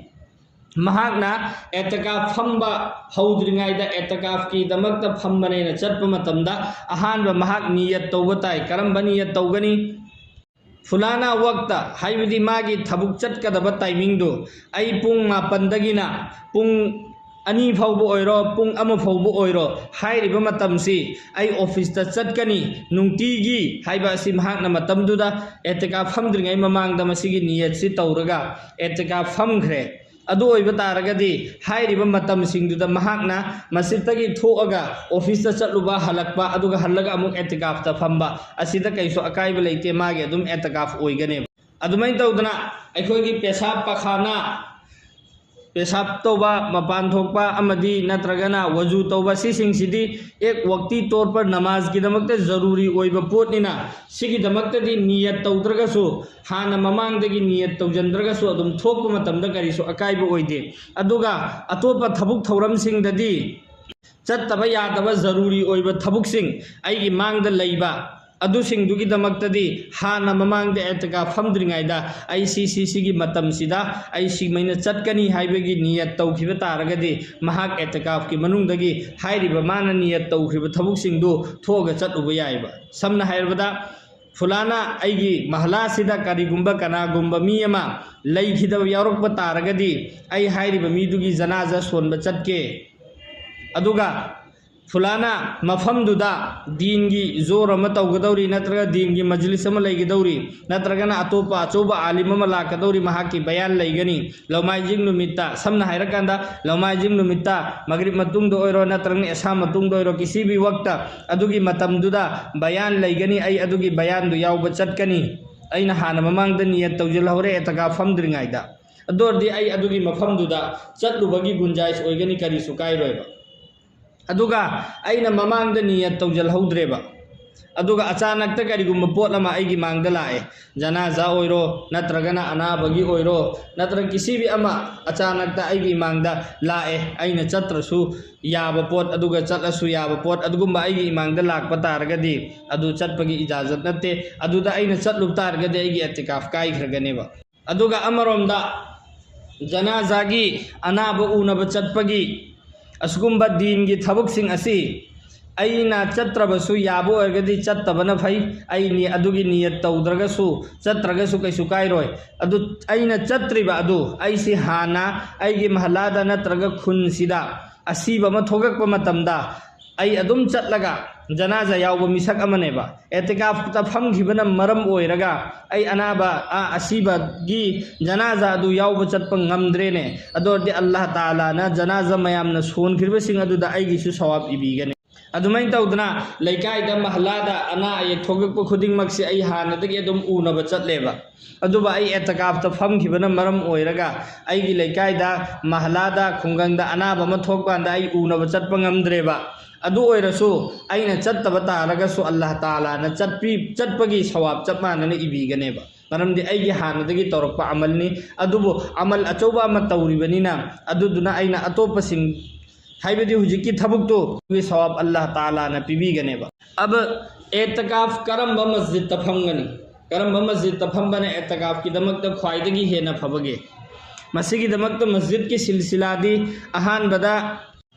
ꯃꯍꯥꯛꯅ ꯑꯦꯇꯀꯥꯐ ꯐꯝꯕ ꯍꯧꯗ꯭ꯔꯤꯉꯩꯗ ꯑꯦꯇꯀꯥꯐꯀꯤꯗꯃꯛꯇ ꯐꯝꯕꯅꯦꯅ ꯆꯠꯄ ꯃꯇꯝꯗ, ꯑꯍꯥꯟꯕ ꯃꯍꯥꯛ ꯅꯤꯌꯠ ꯇꯧꯕ ꯇꯥꯏ꯫ ꯀꯔꯝꯕ ꯅꯤꯌꯠ ꯇꯧꯒꯅꯤ? ꯐꯨꯂꯥꯅꯥ ꯋꯛꯇ, ꯍꯥꯏꯕꯗꯤ ꯃꯥꯒꯤ ꯊꯕꯛ ꯆꯠꯀꯗꯕ ꯇꯥꯏꯃꯤꯡꯗꯨ, ꯑꯩ ꯄꯨꯡ ꯃꯥꯄꯟꯗꯒꯤꯅ ꯄꯨꯡ ꯑꯅꯤ ꯐꯥꯎꯕ ꯑꯣꯏꯔꯣ, ꯄꯨꯡ ꯑꯃ ꯐꯥꯎꯕ ꯑꯣꯏꯔꯣ, ꯍꯥꯏꯔꯤꯕ ꯃꯇꯝꯁꯤ ꯑꯩ ꯑꯣꯐꯤꯁꯇ ꯆꯠꯀꯅꯤ ꯅꯨꯡꯇꯤꯒꯤ ꯍꯥꯏꯕ ꯑꯁꯤ ꯃꯍꯥꯛꯅ ꯃꯇꯝꯗꯨꯗ ꯑꯦꯇꯀꯥꯐ ꯐꯝꯗ꯭ꯔꯤꯉꯩ ꯃꯃꯥꯡꯗ ꯃꯁꯤꯒꯤ ꯅꯤꯌꯠꯁꯤ ꯇꯧꯔꯒ ꯑꯦꯇꯀꯥꯐ ꯐꯝꯈ꯭ꯔꯦ꯫ ꯑꯗꯨ ꯑꯣꯏꯕ ꯇꯥꯔꯒꯗꯤ ꯍꯥꯏꯔꯤꯕ ꯃꯇꯝꯁꯤꯡꯗꯨꯗ ꯃꯍꯥꯛꯅ ꯃꯁꯖꯤꯗꯇꯒꯤ ꯊꯣꯛꯑꯒ ꯑꯣꯐꯤꯁꯇ ꯆꯠꯂꯨꯕ, ꯍꯜꯂꯛꯄ, ꯑꯗꯨꯒ ꯍꯜꯂꯒ ꯑꯃꯨꯛ ꯑꯦꯇꯤꯀꯥꯐꯇ ꯐꯝꯕ, ꯑꯁꯤꯗ ꯀꯩꯁꯨ ꯑꯀꯥꯏꯕ ꯂꯩꯇꯦ, ꯃꯥꯒꯤ ꯑꯗꯨꯝ ꯑꯦꯇꯤꯀꯥꯐ ꯑꯣꯏꯒꯅꯦꯕ꯫ ꯑꯗꯨꯃꯥꯏꯅ ꯇꯧꯗꯅ ꯑꯩꯈꯣꯏꯒꯤ ꯄꯦꯁꯥꯕ ꯄꯈꯥꯅꯥ, ꯄꯦꯁꯥꯕ ꯇꯧꯕ, ꯃꯄꯥꯟ ꯊꯣꯛꯄ ꯑꯃꯗꯤ ꯅꯠꯇ꯭ꯔꯒꯅ ꯋꯖꯨ ꯇꯧꯕ, ꯁꯤꯁꯤꯡꯁꯤꯗꯤ ꯑꯦꯛ ꯋꯛꯇꯤ ꯇꯣꯔ ꯄꯔ ꯅꯃꯥꯖꯀꯤꯗꯃꯛꯇ ꯖꯔꯨꯔꯤ ꯑꯣꯏꯕ ꯄꯣꯠꯅꯤꯅ, ꯁꯤꯒꯤꯗꯃꯛꯇꯗꯤ ꯅꯤꯌꯠ ꯇꯧꯗ꯭ꯔꯒꯁꯨ, ꯍꯥꯟꯅ ꯃꯃꯥꯡꯗꯒꯤ ꯅꯤꯌꯠ ꯇꯧꯖꯟꯗ꯭ꯔꯒꯁꯨ ꯑꯗꯨꯝ ꯊꯣꯛꯄ ꯃꯇꯝꯗ ꯀꯔꯤꯁꯨ ꯑꯀꯥꯏꯕ ꯑꯣꯏꯗꯦ꯫ ꯑꯗꯨꯒ ꯑꯇꯣꯞꯄ ꯊꯕꯛ ꯊꯧꯔꯝꯁꯤꯡꯗꯗꯤ ꯆꯠꯇꯕ ꯌꯥꯗꯕ ꯖꯔꯨꯔꯤ ꯑꯣꯏꯕ ꯊꯕꯛꯁꯤꯡ ꯑꯩꯒꯤ ꯃꯥꯡꯗ ꯂꯩꯕ ꯑꯗꯨꯁꯤꯡꯗꯨꯒꯤꯗꯃꯛꯇꯗꯤ ꯍꯥꯟꯅ ꯃꯃꯥꯡꯗ ꯑꯦꯇꯀꯥꯐ ꯐꯝꯗ꯭ꯔꯤꯉꯩꯗ ꯑꯩ ꯁꯤ, ꯁꯤ, ꯁꯤꯒꯤ ꯃꯇꯝꯁꯤꯗ ꯑꯩ ꯁꯤꯃꯩꯅ ꯆꯠꯀꯅꯤ ꯍꯥꯏꯕꯒꯤ ꯅꯤꯌꯠ ꯇꯧꯈꯤꯕ ꯇꯥꯔꯒꯗꯤ, ꯃꯍꯥꯛ ꯑꯦꯇꯀꯥꯐꯀꯤ ꯃꯅꯨꯡꯗꯒꯤ ꯍꯥꯏꯔꯤꯕ ꯃꯥꯅ ꯅꯤꯌꯠ ꯇꯧꯈ꯭ꯔꯤꯕ ꯊꯕꯛꯁꯤꯡꯗꯨ ꯊꯣꯛꯑꯒ ꯆꯠꯂꯨꯕ ꯌꯥꯏꯕ꯫ ꯁꯝꯅ ꯍꯥꯏꯔꯕꯗ, ꯐꯨꯂꯥꯅ ꯑꯩꯒꯤ ꯃꯍꯂꯥꯁꯤꯗ ꯀꯔꯤꯒꯨꯝꯕ ꯀꯅꯥꯒꯨꯝꯕ ꯃꯤ ꯑꯃ ꯂꯩꯈꯤꯗꯕ ꯌꯥꯎꯔꯛꯄ ꯇꯥꯔꯒꯗꯤ, ꯑꯩ ꯍꯥꯏꯔꯤꯕ ꯃꯤꯗꯨꯒꯤ ꯖꯅꯥꯖꯥ ꯁꯣꯟꯕ ꯆꯠꯀꯦ꯫ ꯑꯗꯨꯒ ꯐꯨꯂꯥꯅ ꯃꯐꯝꯗꯨꯗ ꯗꯤꯟꯒꯤ ꯖꯣꯔ ꯑꯃ ꯇꯧꯒꯗꯧꯔꯤ, ꯅꯠꯇ꯭ꯔꯒ ꯗꯤꯟꯒꯤ ꯃꯖꯂꯤꯁ ꯑꯃ ꯂꯩꯒꯗꯧꯔꯤ, ꯅꯠꯇ꯭ꯔꯒꯅ ꯑꯇꯣꯞꯄ ꯑꯆꯧꯕ ꯑꯥꯂꯤꯝ ꯑꯃ ꯂꯥꯛꯀꯗꯧꯔꯤ, ꯃꯍꯥꯛꯀꯤ ꯕꯌꯥꯟ ꯂꯩꯒꯅꯤ꯫ ꯂꯧꯃꯥꯏꯖꯤꯡ ꯅꯨꯃꯤꯠꯇ, ꯁꯝꯅ ꯍꯥꯏꯔꯀꯥꯟꯗ, ꯂꯧꯃꯥꯏꯖꯤꯡ ꯅꯨꯃꯤꯠꯇ ꯃꯒ꯭ꯔꯤꯕ ꯃꯇꯨꯡꯗ ꯑꯣꯏꯔꯣ, ꯅꯠꯇ꯭ꯔꯒꯅ ꯑꯦꯁꯥ ꯃꯇꯨꯡꯗ ꯑꯣꯏꯔꯣ, ꯀꯤꯁꯤ ꯚꯤ ꯋꯛꯇ ꯑꯗꯨꯒꯤ ꯃꯇꯝꯗꯨꯗ ꯕꯌꯥꯟ ꯂꯩꯒꯅꯤ, ꯑꯩ ꯑꯗꯨꯒꯤ ꯕꯌꯥꯟꯗꯨ ꯌꯥꯎꯕ ꯆꯠꯀꯅꯤ꯫ ꯑꯩꯅ ꯍꯥꯟꯅ ꯃꯃꯥꯡꯗ ꯅꯤꯌꯠ ꯇꯧꯁꯤꯜꯍꯧꯔꯦ ꯑꯦꯇꯀꯥꯐ ꯐꯝꯗ꯭ꯔꯤꯉꯩꯗ꯫ ꯑꯗꯨ ꯑꯣꯏꯔꯗꯤ ꯑꯩ ꯑꯗꯨꯒꯤ ꯃꯐꯝꯗꯨꯗ ꯆꯠꯂꯨꯕꯒꯤ ꯒꯨꯟꯖꯥꯏꯁ ꯑꯣꯏꯒꯅꯤ, ꯀꯔꯤꯁꯨ ꯀꯥꯏꯔꯣꯏꯕ꯫ ꯑꯗꯨꯒ ꯑꯩꯅ ꯃꯃꯥꯡꯗ ꯅꯤꯌꯠ ꯇꯧꯁꯤꯜꯍꯧꯗ꯭ꯔꯦꯕ꯫ ꯑꯗꯨꯒ ꯑꯆꯥꯅꯛꯇ ꯀꯔꯤꯒꯨꯝꯕ ꯄꯣꯠ ꯑꯃ ꯑꯩꯒꯤ ꯃꯥꯡꯗ ꯂꯥꯛꯑꯦ, ꯖꯅꯥꯖꯥ ꯑꯣꯏꯔꯣ, ꯅꯠꯇ꯭ꯔꯒꯅ ꯑꯅꯥꯕꯒꯤ ꯑꯣꯏꯔꯣ, ꯅꯠꯇ꯭ꯔꯒ ꯀꯤꯁꯤꯕꯤ ꯑꯃ ꯑꯆꯥꯅꯛꯇ ꯑꯩꯒꯤ ꯏꯃꯥꯡꯗ ꯂꯥꯛꯑꯦ, ꯑꯩꯅ ꯆꯠꯇ꯭ꯔꯁꯨ ꯌꯥꯕ ꯄꯣꯠ, ꯑꯗꯨꯒ ꯆꯠꯂꯁꯨ ꯌꯥꯕ ꯄꯣꯠ, ꯑꯗꯨꯒꯨꯝꯕ ꯑꯩꯒꯤ ꯏꯃꯥꯡꯗ ꯂꯥꯛꯄ ꯇꯥꯔꯒꯗꯤ ꯑꯗꯨ ꯆꯠꯄꯒꯤ ꯏꯖꯥꯖꯠ ꯅꯠꯇꯦ꯫ ꯑꯗꯨꯗ ꯑꯩꯅ ꯆꯠꯂꯨꯕ ꯇꯥꯔꯒꯗꯤ ꯑꯩꯒꯤ ꯑꯦꯇꯤꯀꯥꯐ ꯀꯥꯏꯈ꯭ꯔꯒꯅꯦꯕ꯫ ꯑꯗꯨꯒ ꯑꯃꯔꯣꯝꯗ ꯖꯅꯥꯖꯥꯒꯤ, ꯑꯅꯥꯕ ꯎꯅꯕ ꯆꯠꯄꯒꯤ, ꯑꯁꯤꯒꯨꯝꯕ ꯗꯤꯟꯒꯤ ꯊꯕꯛꯁꯤꯡ ꯑꯁꯤ ꯑꯩꯅ ꯆꯠꯇ꯭ꯔꯕꯁꯨ ꯌꯥꯕ ꯑꯣꯏꯔꯒꯗꯤ ꯆꯠꯇꯕꯅ ꯐꯩ꯫ ꯑꯩ ꯅꯤ-, ꯑꯗꯨꯒꯤ ꯅꯤꯌꯠ ꯇꯧꯗ꯭ꯔꯒꯁꯨ, ꯆꯠꯇ꯭ꯔꯒꯁꯨ ꯀꯩꯁꯨ ꯀꯥꯏꯔꯣꯏ꯫ ꯑꯗꯨ ꯑꯩꯅ ꯆꯠꯇ꯭ꯔꯤꯕ ꯑꯗꯨ, ꯑꯩꯁꯤ ꯍꯥꯟꯅ ꯑꯩꯒꯤ ꯃꯍꯜꯂꯥꯗ ꯅꯠꯇ꯭ꯔꯒ ꯈꯨꯟꯁꯤꯗ ꯑꯁꯤꯕ ꯑꯃ ꯊꯣꯛꯂꯛꯄ ꯃꯇꯝꯗ ꯑꯩ ꯑꯗꯨꯝ ꯆꯠꯂꯒ ꯖꯅꯥꯖꯥ ꯌꯥꯎꯕ ꯃꯤꯁꯛ ꯑꯃꯅꯦꯕ꯫ ꯑꯦꯇꯤꯀꯥꯐꯇ ꯐꯝꯈꯤꯕꯅ ꯃꯔꯝ ꯑꯣꯏꯔꯒ ꯑꯩ ꯑꯅꯥꯕ, ꯑ, ꯑꯁꯤꯕꯒꯤ ꯖꯅꯥꯖꯥ ꯑꯗꯨ ꯌꯥꯎꯕ ꯆꯠꯄ ꯉꯝꯗ꯭ꯔꯦꯅꯦ꯫ ꯑꯗꯨ ꯑꯣꯏꯔꯗꯤ ꯑꯜꯂꯥꯍ ꯇꯥꯂꯥꯅ ꯖꯅꯥꯖꯥ ꯃꯌꯥꯝꯅ ꯁꯣꯟꯈ꯭ꯔꯤꯕꯁꯤꯡ ꯑꯗꯨꯗ ꯑꯩꯒꯤꯁꯨ ꯁꯋꯥꯕ ꯏꯕꯤꯒꯅꯤ꯫ ꯑꯗꯨꯃꯥꯏꯅ ꯇꯧꯗꯅ ꯂꯩꯀꯥꯏꯗ, ꯃꯍꯜꯂꯥꯗ ꯑꯅꯥ ꯑꯌꯦꯛ ꯊꯣꯛꯂꯛꯄ ꯈꯨꯗꯤꯡꯃꯛꯁꯦ ꯑꯩ ꯍꯥꯟꯅꯗꯒꯤ ꯑꯗꯨꯝ ꯎꯅꯕ ꯆꯠꯂꯦꯕ꯫ ꯑꯗꯨꯕꯨ ꯑꯩ ꯑꯦꯇꯀꯥꯐꯇ ꯐꯝꯈꯤꯕꯅ ꯃꯔꯝ ꯑꯣꯏꯔꯒ ꯑꯩꯒꯤ ꯂꯩꯀꯥꯏꯗ, ꯃꯍꯜꯂꯥꯗ, ꯈꯨꯡꯒꯪꯗ ꯑꯅꯥꯕ ꯑꯃ ꯊꯣꯛꯄ ꯀꯥꯟꯗ ꯑꯩ ꯎꯅꯕ ꯆꯠꯄ ꯉꯝꯗ꯭ꯔꯦꯕ꯫ ꯑꯗꯨ ꯑꯣꯏꯔꯁꯨ ꯑꯩꯅ ꯆꯠꯇꯕ ꯇꯥꯔꯒꯁꯨ ꯑꯜꯂꯥꯍ ꯇꯥꯂꯥꯅ ꯆꯠꯄꯤ-, ꯆꯠꯄꯒꯤ ꯁꯋꯥꯕ ꯆꯞ ꯃꯥꯟꯅꯅ ꯏꯕꯤꯒꯅꯦꯕ꯫ ꯃꯔꯝꯗꯤ ꯑꯩꯒꯤ ꯍꯥꯟꯅꯗꯒꯤ ꯇꯧꯔꯛꯄ ꯑꯃꯜꯅꯤ꯫ ꯑꯗꯨꯕꯨ ꯑꯃꯜ ꯑꯆꯧꯕ ꯑꯃ ꯇꯧꯔꯤꯕꯅꯤꯅ, ꯑꯗꯨꯗꯨꯅ ꯑꯩꯅ ꯑꯇꯣꯞꯄꯁꯤꯡ, ꯍꯥꯏꯕꯗꯤ ꯍꯧꯖꯤꯛꯀꯤ ꯊꯕꯛꯇꯨ, ꯑꯗꯨꯒꯤ ꯁꯋꯥꯕ ꯑꯜꯂꯥꯍ ꯇꯥꯂꯥꯅ ꯄꯤꯕꯤꯒꯅꯦꯕ꯫ ꯑꯕ ꯑꯦꯇꯀꯥꯐ ꯀꯔꯝꯕ ꯃꯁꯖꯤꯠꯇ ꯐꯝꯒꯅꯤ? ꯀꯔꯝꯕ ꯃꯁꯖꯤꯠꯇ ꯐꯝꯕꯅ ꯑꯦꯇꯀꯥꯐꯀꯤꯗꯃꯛꯇ ꯈ꯭ꯋꯥꯏꯗꯒꯤ ꯍꯦꯟꯅ ꯐꯕꯒꯦ? ꯃꯁꯤꯒꯤꯗꯃꯛꯇ ꯃꯁꯖꯤꯠꯀꯤ ꯁꯤꯜꯁꯤꯂꯥꯗꯤ, ꯑꯍꯥꯟꯕꯗ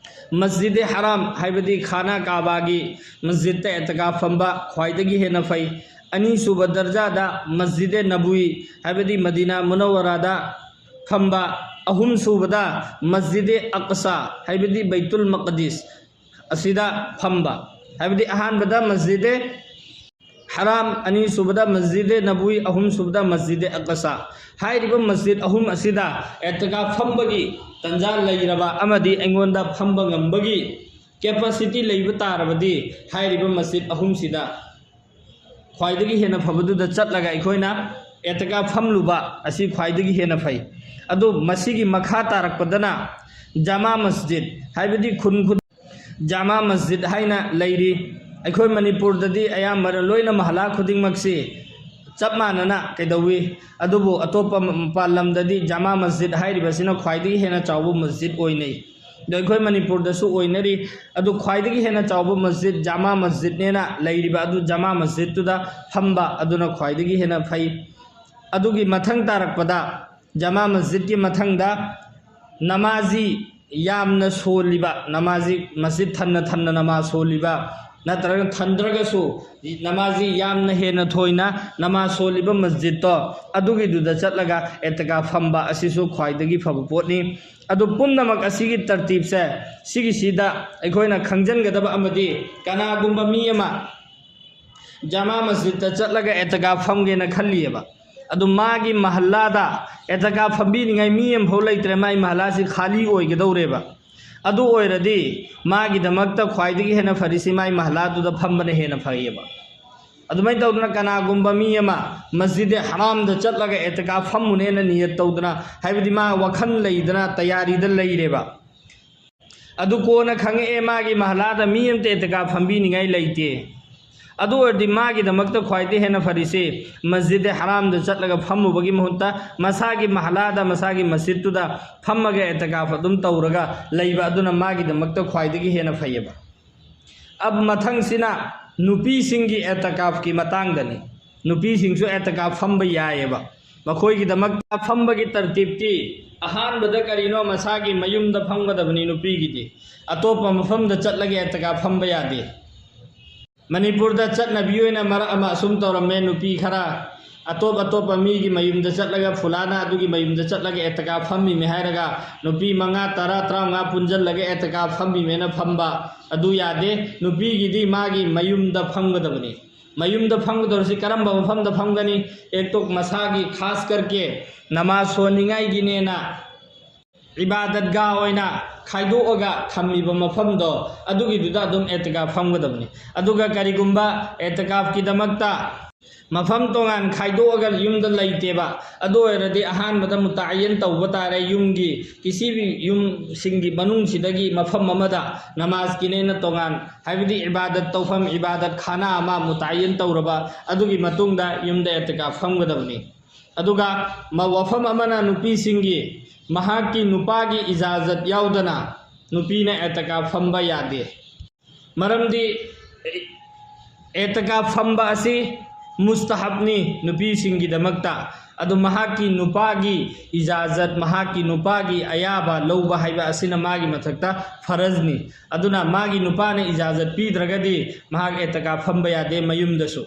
ꯃꯁꯖꯤꯗ ꯍꯔꯥꯝ, ꯍꯥꯏꯕꯗꯤ ꯈꯥꯅꯥ ꯀꯥꯕꯥꯒꯤ ꯃꯁꯖꯤꯗꯇ ꯑꯦꯇꯀꯥꯐ ꯐꯝꯕ ꯈ꯭ꯋꯥꯏꯗꯒꯤ ꯍꯦꯟꯅ ꯐꯩ꯫ ꯑꯅꯤꯁꯨꯕ ꯗꯔꯖꯥꯗ ꯃꯁꯖꯤꯗ ꯅꯕꯋꯤ, ꯍꯥꯏꯕꯗꯤ ꯃꯗꯤꯅꯥ ꯃꯨꯅꯧꯋꯔꯥꯗ ꯐꯝꯕ꯫ ꯑꯍꯨꯝꯁꯨꯕꯗ ꯃꯁꯖꯤꯗ ꯑꯛꯁꯥ, ꯍꯥꯏꯕꯗꯤ ꯕꯩꯇꯨꯜ ꯃꯛꯗꯤꯁ, ꯑꯁꯤꯗ ꯐꯝꯕ, ꯍꯥꯏꯕꯗꯤ ꯑꯍꯥꯟꯕꯗ ꯃꯁꯖꯤꯗ ꯍꯔꯥꯝ, ꯑꯅꯤꯁꯨꯕꯗ ꯃꯁꯖꯤꯗ ꯅꯕꯋꯤ, ꯑꯍꯨꯝꯁꯨꯕꯗ ꯃꯁꯖꯤꯗ ꯑꯛꯁꯥ꯫ ꯍꯥꯏꯔꯤꯕ ꯃꯁꯖꯤꯗ ꯑꯍꯨꯝ ꯑꯁꯤꯗ ꯑꯦꯇꯀꯥꯐ ꯐꯝꯕꯒꯤ ꯇꯟꯖꯥ ꯂꯩꯔꯕ ꯑꯃꯗꯤ ꯑꯩꯉꯣꯟꯗ ꯐꯝꯕ ꯉꯝꯕꯒꯤ ꯀꯦꯄꯥꯁꯤꯇꯤ ꯂꯩꯕ ꯇꯥꯔꯕꯗꯤ, ꯍꯥꯏꯔꯤꯕ ꯃꯁꯖꯤꯗ ꯑꯍꯨꯝꯁꯤꯗ ꯈ꯭ꯋꯥꯏꯗꯒꯤ ꯍꯦꯟꯅ ꯐꯕꯗꯨꯗ ꯆꯠꯂꯒ ꯑꯩꯈꯣꯏꯅ ꯑꯦꯇꯀꯥꯐ ꯐꯝꯂꯨꯕ ꯑꯁꯤ ꯈ꯭ꯋꯥꯏꯗꯒꯤ ꯍꯦꯟꯅ ꯐꯩ꯫ ꯑꯗꯨ ꯃꯁꯤꯒꯤ ꯃꯈꯥ ꯇꯥꯔꯛꯄꯗꯅ ꯖꯃꯥ ꯃꯁꯖꯤꯗ, ꯍꯥꯏꯕꯗꯤ ꯈꯨꯟ ꯈꯨꯟ ꯖꯃꯥ ꯃꯁꯖꯤꯗ ꯍꯥꯏꯅ ꯂꯩꯔꯤ꯫ ꯑꯩꯈꯣꯏ ꯃꯅꯤꯄꯨꯔꯗꯗꯤ ꯑꯌꯥꯝꯕꯅ ꯂꯣꯏꯅ ꯃꯍꯜꯂꯥ ꯈꯨꯗꯤꯡꯃꯛꯁꯤ ꯆꯞ ꯃꯥꯟꯅꯅ ꯀꯩꯗꯧꯏ, ꯑꯗꯨꯕꯨ ꯑꯇꯣꯞꯄ ꯃꯄꯥꯟ ꯂꯝꯗꯗꯤ ꯖꯃꯥ ꯃꯁꯖꯤꯗ ꯍꯥꯏꯔꯤꯕꯁꯤꯅ ꯈ꯭ꯋꯥꯏꯗꯒꯤ ꯍꯦꯟꯅ ꯆꯥꯎꯕ ꯃꯁꯖꯤꯗ ꯑꯣꯏꯅꯩ꯫ ꯑꯗꯣ ꯑꯩꯈꯣꯏ ꯃꯅꯤꯄꯨꯔꯗꯁꯨ ꯑꯣꯏꯅꯔꯤ꯫ ꯑꯗꯨ ꯈ꯭ꯋꯥꯏꯗꯒꯤ ꯍꯦꯟꯅ ꯆꯥꯎꯕ ꯃꯁꯖꯤꯗ ꯖꯃꯥ ꯃꯁꯖꯤꯗꯅꯦꯅ ꯂꯩꯔꯤꯕ ꯑꯗꯨ ꯖꯃꯥ ꯃꯁꯖꯤꯗꯇꯨꯗ ꯐꯝꯕ ꯑꯗꯨꯅ ꯈ꯭ꯋꯥꯏꯗꯒꯤ ꯍꯦꯟꯅ ꯐꯩ꯫ ꯑꯗꯨꯒꯤ ꯃꯊꯪ ꯇꯥꯔꯛꯄꯗ, ꯖꯃꯥ ꯃꯁꯖꯤꯗꯀꯤ ꯃꯊꯪꯗ ꯅꯃꯥꯖꯤ ꯌꯥꯝꯅ ꯁꯣꯜꯂꯤꯕ, ꯅꯃꯥꯖꯤ ꯃꯁꯖꯤꯗ ꯊꯟꯅ ꯊꯟꯅ ꯅꯃꯥꯖ ꯁꯣꯜꯂꯤꯕ, ꯅꯠꯇ꯭ꯔꯒ ꯊꯟꯗ꯭ꯔꯒꯁꯨ ꯅꯃꯥꯖꯤ ꯌꯥꯝꯅ ꯍꯦꯟꯅ ꯊꯣꯏꯅ ꯅꯃꯥꯖ ꯁꯣꯜꯂꯤꯕ ꯃꯁꯖꯤꯗꯇꯣ, ꯑꯗꯨꯒꯤꯗꯨꯗ ꯆꯠꯂꯒ ꯑꯦꯇꯀꯥꯐ ꯐꯝꯕ ꯑꯁꯤꯁꯨ ꯈ꯭ꯋꯥꯏꯗꯒꯤ ꯐꯕ ꯄꯣꯠꯅꯤ꯫ ꯑꯗꯨ ꯄꯨꯝꯅꯃꯛ ꯑꯁꯤꯒꯤ ꯇꯔꯇꯤꯞꯁꯦ, ꯁꯤꯒꯤꯁꯤꯗ ꯑꯩꯈꯣꯏꯅ ꯈꯪꯖꯤꯟꯒꯗꯕ ꯑꯃꯗꯤ, ꯀꯅꯥꯒꯨꯝꯕ ꯃꯤ ꯑꯃ ꯖꯃꯥ ꯃꯁꯖꯤꯗꯇ ꯆꯠꯂꯒ ꯑꯦꯇꯀꯥꯐ ꯐꯝꯒꯦꯅ ꯈꯜꯂꯤꯑꯕ, ꯑꯗꯨ ꯃꯥꯒꯤ ꯃꯍꯜꯂꯥꯗ ꯑꯦꯇꯀꯥꯐ ꯐꯝꯕꯤꯅꯤꯡꯉꯥꯏ ꯃꯤ ꯑꯃꯐꯥꯎ ꯂꯩꯇ꯭ꯔꯦ, ꯃꯥꯒꯤ ꯃꯍꯜꯂꯥꯁꯤ ꯈꯥꯂꯤ ꯑꯣꯏꯒꯗꯧꯔꯦꯕ꯫ ꯑꯗꯨ ꯑꯣꯏꯔꯗꯤ ꯃꯥꯒꯤꯗꯃꯛꯇ ꯈ꯭ꯋꯥꯏꯗꯒꯤ ꯍꯦꯟꯅ ꯐꯔꯤꯁꯤ ꯃꯥꯒꯤ ꯃꯍꯜꯂꯥꯗꯨꯗ ꯐꯝꯕꯅ ꯍꯦꯟꯅ ꯐꯩꯌꯦꯕ꯫ ꯑꯗꯨꯃꯥꯏꯅ ꯇꯧꯗꯅ ꯀꯅꯥꯒꯨꯝꯕ ꯃꯤ ꯑꯃ ꯃꯁꯖꯤꯗ ꯍꯔꯥꯝꯗ ꯆꯠꯂꯒ ꯑꯦꯇꯀꯥꯐ ꯐꯝꯃꯨꯅꯦꯅ ꯅꯤꯌꯠ ꯇꯧꯗꯅ, ꯍꯥꯏꯕꯗꯤ ꯃꯥ ꯋꯥꯈꯜ ꯂꯩꯗꯅ ꯇꯌꯥꯔꯤꯗ ꯂꯩꯔꯦꯕ, ꯑꯗꯨ ꯀꯣꯟꯅ ꯈꯪꯉꯛꯑꯦ ꯃꯥꯒꯤ ꯃꯍꯜꯂꯥꯗ ꯃꯤ ꯑꯃꯇ ꯑꯦꯇꯀꯥꯐ ꯐꯝꯕꯤꯅꯤꯡꯉꯥꯏ ꯂꯩꯇꯦ꯫ ꯑꯗꯨ ꯑꯣꯏꯔꯗꯤ ꯃꯥꯒꯤꯗꯃꯛꯇ ꯈ꯭ꯋꯥꯏꯗꯒꯤ ꯍꯦꯟꯅ ꯐꯔꯤꯁꯤ ꯃꯁꯖꯤꯗ ꯍꯔꯥꯝꯗ ꯆꯠꯂꯒ ꯐꯝꯃꯨꯕꯒꯤ ꯃꯍꯨꯠꯇ ꯃꯁꯥꯒꯤ ꯃꯍꯜꯂꯥꯗ, ꯃꯁꯥꯒꯤ ꯃꯁꯖꯤꯗꯇꯨꯗ ꯐꯝꯃꯒ ꯑꯦꯇꯀꯥꯐ ꯑꯗꯨꯝ ꯇꯧꯔꯒ ꯂꯩꯕ ꯑꯗꯨꯅ ꯃꯥꯒꯤꯗꯃꯛꯇ ꯈ꯭ꯋꯥꯏꯗꯒꯤ ꯍꯦꯟꯅ ꯐꯩꯌꯦꯕ꯫ ꯑꯕ ꯃꯊꯪꯁꯤꯅ ꯅꯨꯄꯤꯁꯤꯡꯒꯤ ꯑꯦꯇꯀꯥꯐꯀꯤ ꯃꯇꯥꯡꯗꯅꯤ꯫ ꯅꯨꯄꯤꯁꯤꯡꯁꯨ ꯑꯦꯇꯀꯥꯐ ꯐꯝꯕ ꯌꯥꯏꯌꯦꯕ꯫ ꯃꯈꯣꯏꯒꯤꯗꯃꯛꯇ ꯐꯝꯕꯒꯤ ꯇꯔꯇꯤꯞꯇꯤ, ꯑꯍꯥꯟꯕꯗ ꯀꯔꯤꯅꯣ, ꯃꯁꯥꯒꯤ ꯃꯌꯨꯝꯗ ꯐꯝꯒꯗꯕꯅꯤ ꯅꯨꯄꯤꯒꯤꯗꯤ꯫ ꯑꯇꯣꯞꯄ ꯃꯐꯝꯗ ꯆꯠꯂꯒ ꯑꯦꯇꯀꯥꯐ ꯐꯝꯕ ꯌꯥꯗꯦ꯫ ꯃꯅꯤꯄꯨꯔꯗ ꯆꯠꯅꯕꯤ ꯑꯣꯏꯅ ꯃꯔꯛ ꯑꯃ ꯑꯁꯨꯝ ꯇꯧꯔꯝꯃꯦ, ꯅꯨꯄꯤ ꯈꯔ ꯑꯇꯣꯞ ꯑꯇꯣꯞꯄ ꯃꯤꯒꯤ ꯃꯌꯨꯝꯗ ꯆꯠꯂꯒ, ꯐꯨꯂꯥꯅ ꯑꯗꯨꯒꯤ ꯃꯌꯨꯝꯗ ꯆꯠꯂꯒ ꯑꯦꯇꯀꯥꯞ ꯐꯝꯃꯤꯃꯦ ꯍꯥꯏꯔꯒ, ꯅꯨꯄꯤ ꯃꯉꯥ, ꯇꯔꯥ, ꯇꯔꯥꯃꯉꯥ ꯄꯨꯟꯁꯤꯜꯂꯒ ꯑꯦꯇꯀꯥꯞ ꯐꯝꯃꯤꯃꯦꯅ ꯐꯝꯕ, ꯑꯗꯨ ꯌꯥꯗꯦ꯫ ꯅꯨꯄꯤꯒꯤꯗꯤ ꯃꯥꯒꯤ ꯃꯌꯨꯝꯗ ꯐꯝꯒꯗꯕꯅꯤ꯫ ꯃꯌꯨꯝꯗ ꯐꯝꯒꯗꯧꯔꯤꯁꯤ ꯀꯔꯝꯕ ꯃꯐꯝꯗ ꯐꯝꯒꯅꯤ? ꯑꯦꯛꯇꯣꯛ ꯃꯁꯥꯒꯤ ꯈꯥꯁ ꯀꯔꯀꯦ ꯅꯃꯥꯖ ꯁꯣꯟꯅꯤꯡꯉꯥꯏꯒꯤꯅꯦꯅ ꯏꯕꯥꯗꯠꯒꯥ ꯑꯣꯏꯅ ꯈꯥꯏꯗꯣꯛꯑꯒ ꯊꯝꯃꯤꯕ ꯃꯐꯝꯗꯣ, ꯑꯗꯨꯒꯤꯗꯨꯗ ꯑꯗꯨꯝ ꯑꯦꯇꯀꯥꯞ ꯐꯝꯒꯗꯕꯅꯤ꯫ ꯑꯗꯨꯒ ꯀꯔꯤꯒꯨꯝꯕ ꯑꯦꯇꯀꯥꯞꯀꯤꯗꯃꯛꯇ ꯃꯐꯝ ꯇꯣꯉꯥꯟ ꯈꯥꯏꯗꯣꯛꯑꯒ ꯌꯨꯝꯗ ꯂꯩꯇꯦꯕ, ꯑꯗꯨ ꯑꯣꯏꯔꯗꯤ ꯑꯍꯥꯟꯕꯗ ꯃꯨꯇꯥꯌꯟ ꯇꯧꯕ ꯇꯥꯔꯦ꯫ ꯌꯨꯝꯒꯤ ꯀꯤꯁꯤꯕꯤ ꯌꯨꯝꯁꯤꯡꯒꯤ ꯃꯅꯨꯡꯁꯤꯗꯒꯤ ꯃꯐꯝ ꯑꯃꯗ ꯅꯃꯥꯖꯀꯤꯅꯦꯅ ꯇꯣꯉꯥꯟ, ꯍꯥꯏꯕꯗꯤ ꯏꯕꯥꯗꯠ ꯇꯧꯐꯝ, ꯏꯕꯥꯗꯠ ꯈꯥꯅꯥ ꯑꯃ ꯃꯨꯇꯥꯌꯟ ꯇꯧꯔꯕ, ꯑꯗꯨꯒꯤ ꯃꯇꯨꯡꯗ ꯌꯨꯝꯗ ꯑꯦꯇꯀꯥꯞ ꯐꯝꯒꯗꯕꯅꯤ꯫ ꯑꯗꯨꯒ ꯃ-, ꯋꯥꯐꯝ ꯑꯃꯅ ꯅꯨꯄꯤꯁꯤꯡꯒꯤ ꯃꯍꯥꯛꯀꯤ ꯅꯨꯄꯥꯒꯤ ꯏꯖꯥꯖꯠ ꯌꯥꯎꯗꯅ ꯅꯨꯄꯤꯅ ꯑꯦꯇꯀꯥꯞ ꯐꯝꯕ ꯌꯥꯗꯦ꯫ ꯃꯔꯝꯗꯤ ꯑꯦꯇꯀꯥꯞ ꯐꯝꯕ ꯑꯁꯤ ꯃꯨꯁꯇꯍꯕꯅꯤ ꯅꯨꯄꯤꯁꯤꯡꯒꯤꯗꯃꯛꯇ꯫ ꯑꯗꯨ ꯃꯍꯥꯛꯀꯤ ꯅꯨꯄꯥꯒꯤ ꯏꯖꯥꯖꯠ, ꯃꯍꯥꯛꯀꯤ ꯅꯨꯄꯥꯒꯤ ꯑꯌꯥꯕ ꯂꯧꯕ ꯍꯥꯏꯕ ꯑꯁꯤꯅ ꯃꯥꯒꯤ ꯃꯊꯛꯇ ꯐꯔꯖꯅꯤ꯫ ꯑꯗꯨꯅ ꯃꯥꯒꯤ ꯅꯨꯄꯥꯅ ꯏꯖꯥꯖꯠ ꯄꯤꯗ꯭ꯔꯒꯗꯤ ꯃꯍꯥꯛ ꯑꯦꯇꯀꯥꯞ ꯐꯝꯕ ꯌꯥꯗꯦ ꯃꯌꯨꯝꯗꯁꯨ꯫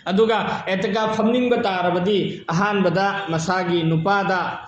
ꯑꯗꯨꯒ ꯑꯦꯇꯀꯥꯞ ꯐꯝꯅꯤꯡꯕ ꯇꯥꯔꯕꯗꯤ ꯑꯍꯥꯟꯕꯗ ꯃꯁꯥꯒꯤ ꯅꯨꯄꯥꯗ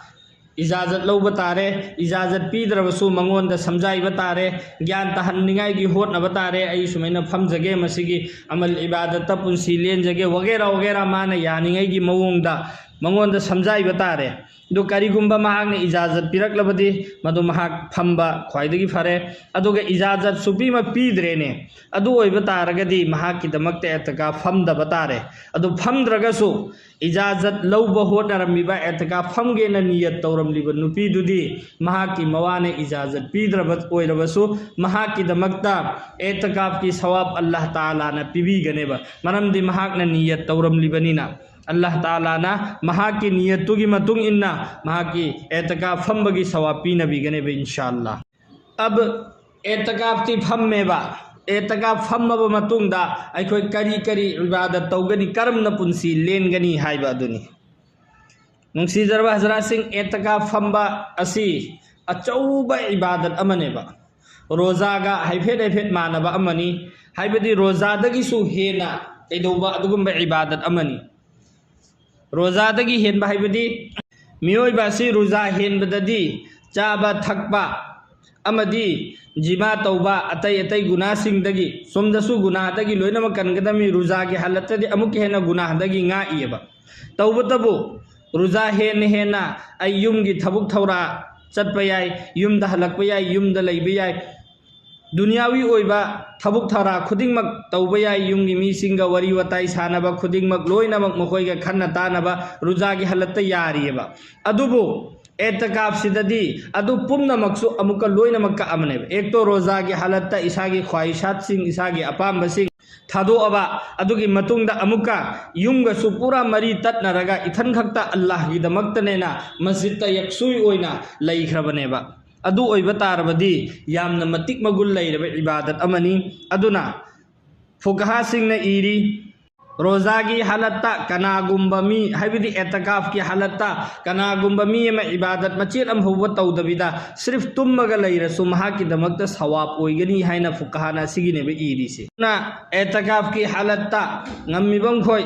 ꯏꯖꯥꯖꯠ ꯂꯧꯕ ꯇꯥꯔꯦ꯫ ꯏꯖꯥꯖꯠ ꯄꯤꯗ꯭ꯔꯕꯁꯨ ꯃꯉꯣꯟꯗ ꯁꯝꯖꯥꯏꯕ ꯇꯥꯔꯦ, ꯒ꯭ꯌꯥꯟ ꯇꯥꯍꯟꯅꯤꯡꯉꯥꯏꯒꯤ ꯍꯣꯠꯅꯕ ꯇꯥꯔꯦ꯫ ꯑꯩ ꯁꯨꯃꯥꯏꯅ ꯐꯝꯖꯒꯦ, ꯃꯁꯤꯒꯤ ꯑꯃꯜ ꯏꯕꯥꯗꯠꯇ ꯄꯨꯟꯁꯤ ꯂꯦꯟꯖꯒꯦ, ꯋꯥꯒꯦꯔꯥ ꯋꯥꯒꯦꯔꯥ ꯃꯥꯅ ꯌꯥꯅꯤꯡꯉꯥꯏꯒꯤ ꯃꯑꯣꯡꯗ ꯃꯉꯣꯟꯗ ꯁꯝꯖꯥꯏꯕ ꯇꯥꯔꯦ꯫ ꯑꯗꯨ ꯀꯔꯤꯒꯨꯝꯕ ꯃꯍꯥꯛꯅ ꯏꯖꯥꯖꯠ ꯄꯤꯔꯛꯂꯕꯗꯤ ꯃꯗꯨ ꯃꯍꯥꯛ ꯐꯝꯕ ꯈ꯭ꯋꯥꯏꯗꯒꯤ ꯐꯔꯦ꯫ ꯑꯗꯨꯒ ꯏꯖꯥꯖꯠ ꯁꯨꯄꯤꯃꯛ ꯄꯤꯗ꯭ꯔꯦꯅꯦ, ꯑꯗꯨ ꯑꯣꯏꯕ ꯇꯥꯔꯒꯗꯤ ꯃꯍꯥꯛꯀꯤꯗꯃꯛꯇ ꯑꯦꯇꯀꯥꯞ ꯐꯝꯗꯕ ꯇꯥꯔꯦ꯫ ꯑꯗꯨ ꯐꯝꯗ꯭ꯔꯒꯁꯨ ꯏꯖꯥꯖꯠ ꯂꯧꯕ ꯍꯣꯠꯅꯔꯝꯃꯤꯕ, ꯑꯦꯇꯀꯥꯞ ꯐꯝꯒꯦꯅ ꯅꯤꯌꯠ ꯇꯧꯔꯝꯂꯤꯕ ꯅꯨꯄꯤꯗꯨꯗꯤ ꯃꯍꯥꯛꯀꯤ ꯃꯋꯥꯅ ꯏꯖꯥꯖꯠ ꯄꯤꯗ꯭ꯔꯕ ꯑꯣꯏꯔꯕꯁꯨ ꯃꯍꯥꯛꯀꯤꯗꯃꯛꯇ ꯑꯦꯇꯀꯥꯞꯀꯤ ꯁꯋꯥꯕ ꯑꯜꯂꯥꯍ ꯇꯥꯂꯥꯅ ꯄꯤꯕꯤꯒꯅꯦꯕ꯫ ꯃꯔꯝꯗꯤ ꯃꯍꯥꯛꯅ ꯅꯤꯌꯠ ꯇꯧꯔꯝꯂꯤꯕꯅꯤꯅ꯫ ꯑꯜꯂꯥꯍ ꯇꯥꯂꯥꯅ ꯃꯍꯥꯛꯀꯤ ꯅꯤꯌꯠꯇꯨꯒꯤ ꯃꯇꯨꯡ ꯏꯟꯅ ꯃꯍꯥꯛꯀꯤ ꯑꯦꯇꯀꯥꯞ ꯐꯝꯕꯒꯤ ꯁꯋꯥꯕ ꯄꯤꯅꯕꯤꯒꯅꯦꯕ, ꯏꯟꯁꯥ ꯑꯜꯂꯥꯍ꯫ ꯑꯕ ꯑꯦꯇꯀꯥꯞꯇꯤ ꯐꯝꯃꯦꯕ꯫ ꯑꯦꯇꯀꯥꯞ ꯐꯝꯃꯕ ꯃꯇꯨꯡꯗ ꯑꯩꯈꯣꯏ ꯀꯔꯤ ꯀꯔꯤ ꯏꯕꯥꯗꯠ ꯇꯧꯒꯅꯤ, ꯀꯔꯝꯅ ꯄꯨꯟꯁꯤ ꯂꯦꯟꯒꯅꯤ ꯍꯥꯏꯕ ꯑꯗꯨꯅꯤ꯫ ꯅꯨꯡꯁꯤꯖꯔꯕ ꯍꯖꯔꯥꯠꯁꯤꯡ, ꯑꯦꯇꯀꯥꯞ ꯐꯝꯕ ꯑꯁꯤ ꯑꯆꯧꯕ ꯏꯕꯥꯗꯠ ꯑꯃꯅꯦꯕ꯫ ꯔꯣꯖꯥꯒ ꯍꯥꯏꯐꯦꯠ ꯍꯥꯏꯐꯦꯠ ꯃꯥꯟꯅꯕ ꯑꯃꯅꯤ꯫ ꯍꯥꯏꯕꯗꯤ ꯔꯣꯖꯥꯗꯒꯤꯁꯨ ꯍꯦꯟꯅ ꯀꯩꯗꯧꯕ ꯑꯗꯨꯒꯨꯝꯕ ꯏꯕꯥꯗꯠ ꯑꯃꯅꯤ꯫ ꯔꯣꯖꯥꯗꯒꯤ ꯍꯦꯟꯕ ꯍꯥꯏꯕꯗꯤ ꯃꯤꯑꯣꯏꯕ ꯑꯁꯤ ꯔꯣꯖꯥ ꯍꯦꯟꯕꯗꯗꯤ ꯆꯥꯕ ꯊꯛꯄ ꯑꯃꯗꯤ ꯖꯤꯃꯥ ꯇꯧꯕ, ꯑꯇꯩ ꯑꯇꯩ ꯒꯨꯅꯥꯁꯤꯡꯗꯒꯤ, ꯁꯣꯝꯗꯁꯨ ꯒꯨꯅꯥꯗꯒꯤ ꯂꯣꯏꯅꯃꯛ ꯀꯟꯒꯗꯕꯅꯤ꯫ ꯔꯣꯖꯥꯒꯤ ꯍꯥꯂꯠꯇꯗꯤ ꯑꯃꯨꯛꯀ ꯍꯦꯟꯅ ꯒꯨꯅꯥꯗꯒꯤ ꯉꯥꯛꯏꯑꯕ꯫ ꯇꯧꯕꯇꯕꯨ ꯔꯣꯖꯥ ꯍꯦꯟꯅ ꯍꯦꯟꯅ ꯑꯩ ꯌꯨꯝꯒꯤ ꯊꯕꯛ ꯊꯧꯔꯥ ꯆꯠꯄ ꯌꯥꯏ, ꯌꯨꯝꯗ ꯍꯜꯂꯛꯄ ꯌꯥꯏ, ꯌꯨꯝꯗ ꯂꯩꯕ ꯌꯥꯏ, ꯗꯨꯅꯤꯌꯥꯋꯤ ꯑꯣꯏꯕ ꯊꯕꯛ ꯊꯧꯔꯥ ꯈꯨꯗꯤꯡꯃꯛ ꯇꯧꯕ ꯌꯥꯏ꯫ ꯌꯨꯝꯒꯤ ꯃꯤꯁꯤꯡꯒ ꯋꯥꯔꯤ ꯋꯥꯇꯥꯏ ꯁꯥꯟꯅꯕ ꯈꯨꯗꯤꯡꯃꯛ ꯂꯣꯏꯅꯃꯛ ꯃꯈꯣꯏꯒ ꯈꯟꯅ ꯇꯥꯅꯕ ꯔꯣꯖꯥꯒꯤ ꯍꯥꯂꯠꯇ ꯌꯥꯔꯤꯑꯕ꯫ ꯑꯗꯨꯕꯨ ꯑꯦꯇꯀꯥꯞꯁꯤꯗꯗꯤ ꯑꯗꯨ ꯄꯨꯝꯅꯃꯛꯁꯨ ꯑꯃꯨꯛꯀ ꯂꯣꯏꯅꯃꯛ ꯀꯛꯑꯕꯅꯦꯕ꯫ ꯑꯦꯛꯇꯣ ꯔꯣꯖꯥꯒꯤ ꯍꯥꯂꯠꯇ ꯏꯁꯥꯒꯤ ꯈ꯭ꯋꯥꯍꯤꯁꯥꯠꯁꯤꯡ, ꯏꯁꯥꯒꯤ ꯑꯄꯥꯝꯕꯁꯤꯡ ꯊꯥꯗꯣꯛꯑꯕ, ꯑꯗꯨꯒꯤ ꯃꯇꯨꯡꯗ ꯑꯃꯨꯛꯀ ꯌꯨꯝꯒꯁꯨ ꯄꯨꯔꯥ ꯃꯔꯤ ꯇꯠꯅꯔꯒ ꯏꯊꯟ ꯈꯛꯇ ꯑꯜꯂꯥꯍꯒꯤꯗꯃꯛꯇꯅꯦꯅ ꯃꯁꯖꯤꯠꯇ ꯌꯦꯛꯁꯨꯏ ꯑꯣꯏꯅ ꯂꯩꯈ꯭ꯔꯕꯅꯦꯕ꯫ ꯑꯗꯨ ꯑꯣꯏꯕ ꯇꯥꯔꯕꯗꯤ ꯌꯥꯝꯅ ꯃꯇꯤꯛ ꯃꯒꯨꯟ ꯂꯩꯔꯕ ꯏꯕꯥꯗꯠ ꯑꯃꯅꯤ꯫ ꯑꯗꯨꯅ ꯐꯨꯀꯍꯥꯁꯤꯡꯅ ꯏꯔꯤ, ꯔꯣꯖꯥꯒꯤ ꯍꯥꯂꯠꯇ ꯀꯅꯥꯒꯨꯝꯕ ꯃꯤ, ꯍꯥꯏꯕꯗꯤ ꯑꯦꯇꯀꯥꯐꯀꯤ ꯍꯥꯂꯠꯇ ꯀꯅꯥꯒꯨꯝꯕ ꯃꯤ ꯑꯃ ꯏꯕꯥꯗꯠ ꯃꯆꯦꯠ ꯑꯃ ꯐꯥꯎꯕ ꯇꯧꯗꯕꯤꯗ ꯁꯤꯔꯐ ꯇꯨꯝꯃꯒ ꯂꯩꯔꯁꯨ ꯃꯍꯥꯛꯀꯤꯗꯃꯛꯇ ꯁꯋꯥꯕ ꯑꯣꯏꯒꯅꯤ ꯍꯥꯏꯅ ꯐꯨꯀꯍꯥꯅ ꯑꯁꯤꯒꯤꯅꯦꯕ ꯏꯔꯤꯁꯦ꯫ ꯑꯗꯨꯅ ꯑꯦꯇꯀꯥꯐꯀꯤ ꯍꯥꯂꯠꯇ ꯉꯝꯃꯤꯕ ꯃꯈꯣꯏ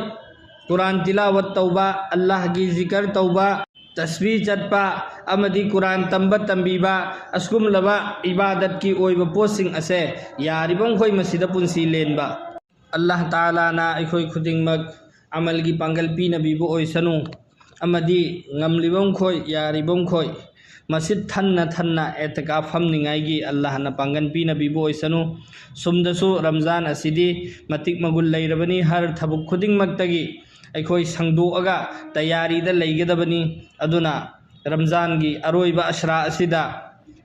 ꯀꯨꯔꯥꯟ ꯇꯤꯂꯥꯋꯠ ꯇꯧꯕ, ꯑꯜꯂꯥꯍꯒꯤ ꯖꯤꯀꯔ ꯇꯧꯕ, ꯇꯁꯕꯤ ꯆꯠꯄ ꯑꯃꯗꯤ ꯀꯨꯔꯥꯟ ꯇꯝꯕ ꯇꯝꯕꯤꯕ, ꯑꯁꯤꯒꯨꯝꯂꯕ ꯏꯕꯥꯗꯠꯀꯤ ꯑꯣꯏꯕ ꯄꯣꯠꯁꯤꯡ ꯑꯁꯦ ꯌꯥꯔꯤꯕ ꯃꯈꯣꯏ ꯃꯁꯤꯗ ꯄꯨꯟꯁꯤ ꯂꯦꯟꯕ꯫ ꯑꯜꯂꯥꯍ ꯇꯥꯂꯥꯅ ꯑꯩꯈꯣꯏ ꯈꯨꯗꯤꯡꯃꯛ ꯑꯃꯜꯒꯤ ꯄꯥꯡꯒꯜ ꯄꯤꯅꯕꯤꯕ ꯑꯣꯏꯁꯅꯨ, ꯑꯃꯗꯤ ꯉꯝꯂꯤꯕ ꯃꯈꯣꯏ, ꯌꯥꯔꯤꯕ ꯃꯈꯣꯏ ꯃꯁꯤꯠ ꯊꯟꯅ ꯊꯟꯅ ꯑꯦꯇꯀꯥꯐ ꯐꯝꯅꯤꯡꯉꯥꯏꯒꯤ ꯑꯜꯂꯥꯍꯅ ꯄꯥꯡꯒꯜ ꯄꯤꯅꯕꯤꯕ ꯑꯣꯏꯁꯅꯨ꯫ ꯁꯣꯝꯗꯁꯨ ꯔꯝꯖꯥꯟ ꯑꯁꯤꯗꯤ ꯃꯇꯤꯛ ꯃꯒꯨꯟ ꯂꯩꯔꯕꯅꯤ꯫ ꯍꯔ ꯊꯕꯛ ꯈꯨꯗꯤꯡꯃꯛꯇꯒꯤ ꯑꯩꯈꯣꯏ ꯁꯪꯗꯣꯛꯑꯒ ꯇꯌꯥꯔꯤꯗ ꯂꯩꯒꯗꯕꯅꯤ꯫ ꯑꯗꯨꯅ ꯔꯝꯖꯥꯟꯒꯤ ꯑꯔꯣꯏꯕ ꯑꯁ꯭ꯔꯥ ꯑꯁꯤꯗ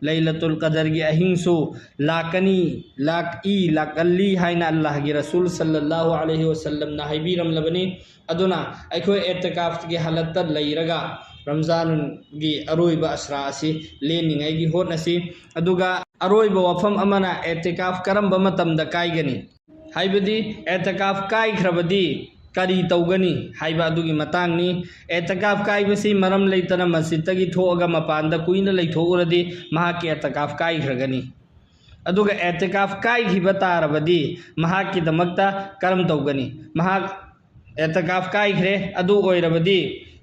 ꯂꯩꯂꯇꯨꯜ ꯀꯗꯔꯒꯤ ꯑꯍꯤꯡꯁꯨ ꯂꯥꯛꯀꯅꯤ, ꯂꯥꯛꯏ, ꯂꯥꯛꯀꯜꯂꯤ ꯍꯥꯏꯅ ꯑꯜꯂꯥꯍꯒꯤ ꯔꯁꯨꯜ ꯁꯜꯂꯜꯂꯥꯍꯨ ꯑꯂꯩꯍꯤ ꯋꯁꯜꯂꯝꯅ ꯍꯥꯏꯕꯤꯔꯝꯂꯕꯅꯤ꯫ ꯑꯗꯨꯅ ꯑꯩꯈꯣꯏ ꯑꯦꯇꯀꯥꯐꯀꯤ ꯍꯥꯂꯠꯇ ꯂꯩꯔꯒ ꯔꯝꯖꯥꯟꯒꯤ ꯑꯔꯣꯏꯕ ꯑꯁ꯭ꯔꯥ ꯑꯁꯤ ꯂꯦꯟꯅꯤꯡꯉꯥꯏꯒꯤ ꯍꯣꯠꯅꯁꯤ꯫ ꯑꯗꯨꯒ ꯑꯔꯣꯏꯕ ꯋꯥꯐꯝ ꯑꯃꯅ, ꯑꯦꯇꯀꯥꯐ ꯀꯔꯝꯕ ꯃꯇꯝꯗ ꯀꯥꯏꯒꯅꯤ? ꯍꯥꯏꯕꯗꯤ ꯑꯦꯇꯀꯥꯐ ꯀꯥꯏꯈ꯭ꯔꯕꯗꯤ ꯀꯔꯤ ꯇꯧꯒꯅꯤ ꯍꯥꯏꯕ ꯑꯗꯨꯒꯤ ꯃꯇꯥꯡꯅꯤ꯫ ꯑꯦꯇꯀꯥꯐ ꯀꯥꯏꯕꯁꯤ ꯃꯔꯝ ꯂꯩꯇꯅ ꯃꯁꯖꯤꯠꯇꯒꯤ ꯊꯣꯛꯑꯒ ꯃꯄꯥꯟꯗ ꯀꯨꯏꯅ ꯂꯩꯊꯣꯛꯎꯔꯗꯤ ꯃꯍꯥꯛꯀꯤ ꯑꯦꯇꯀꯥꯐ ꯀꯥꯏꯈ꯭ꯔꯒꯅꯤ꯫ ꯑꯗꯨꯒ ꯑꯦꯇꯀꯥꯐ ꯀꯥꯏꯈꯤꯕ ꯇꯥꯔꯕꯗꯤ ꯃꯍꯥꯛꯀꯤꯗꯃꯛꯇ ꯀꯔꯝ ꯇꯧꯒꯅꯤ? ꯃꯍꯥꯛ ꯑꯦꯇꯀꯥꯐ ꯀꯥꯏꯈ꯭ꯔꯦ, ꯑꯗꯨ ꯑꯣꯏꯔꯕꯗꯤ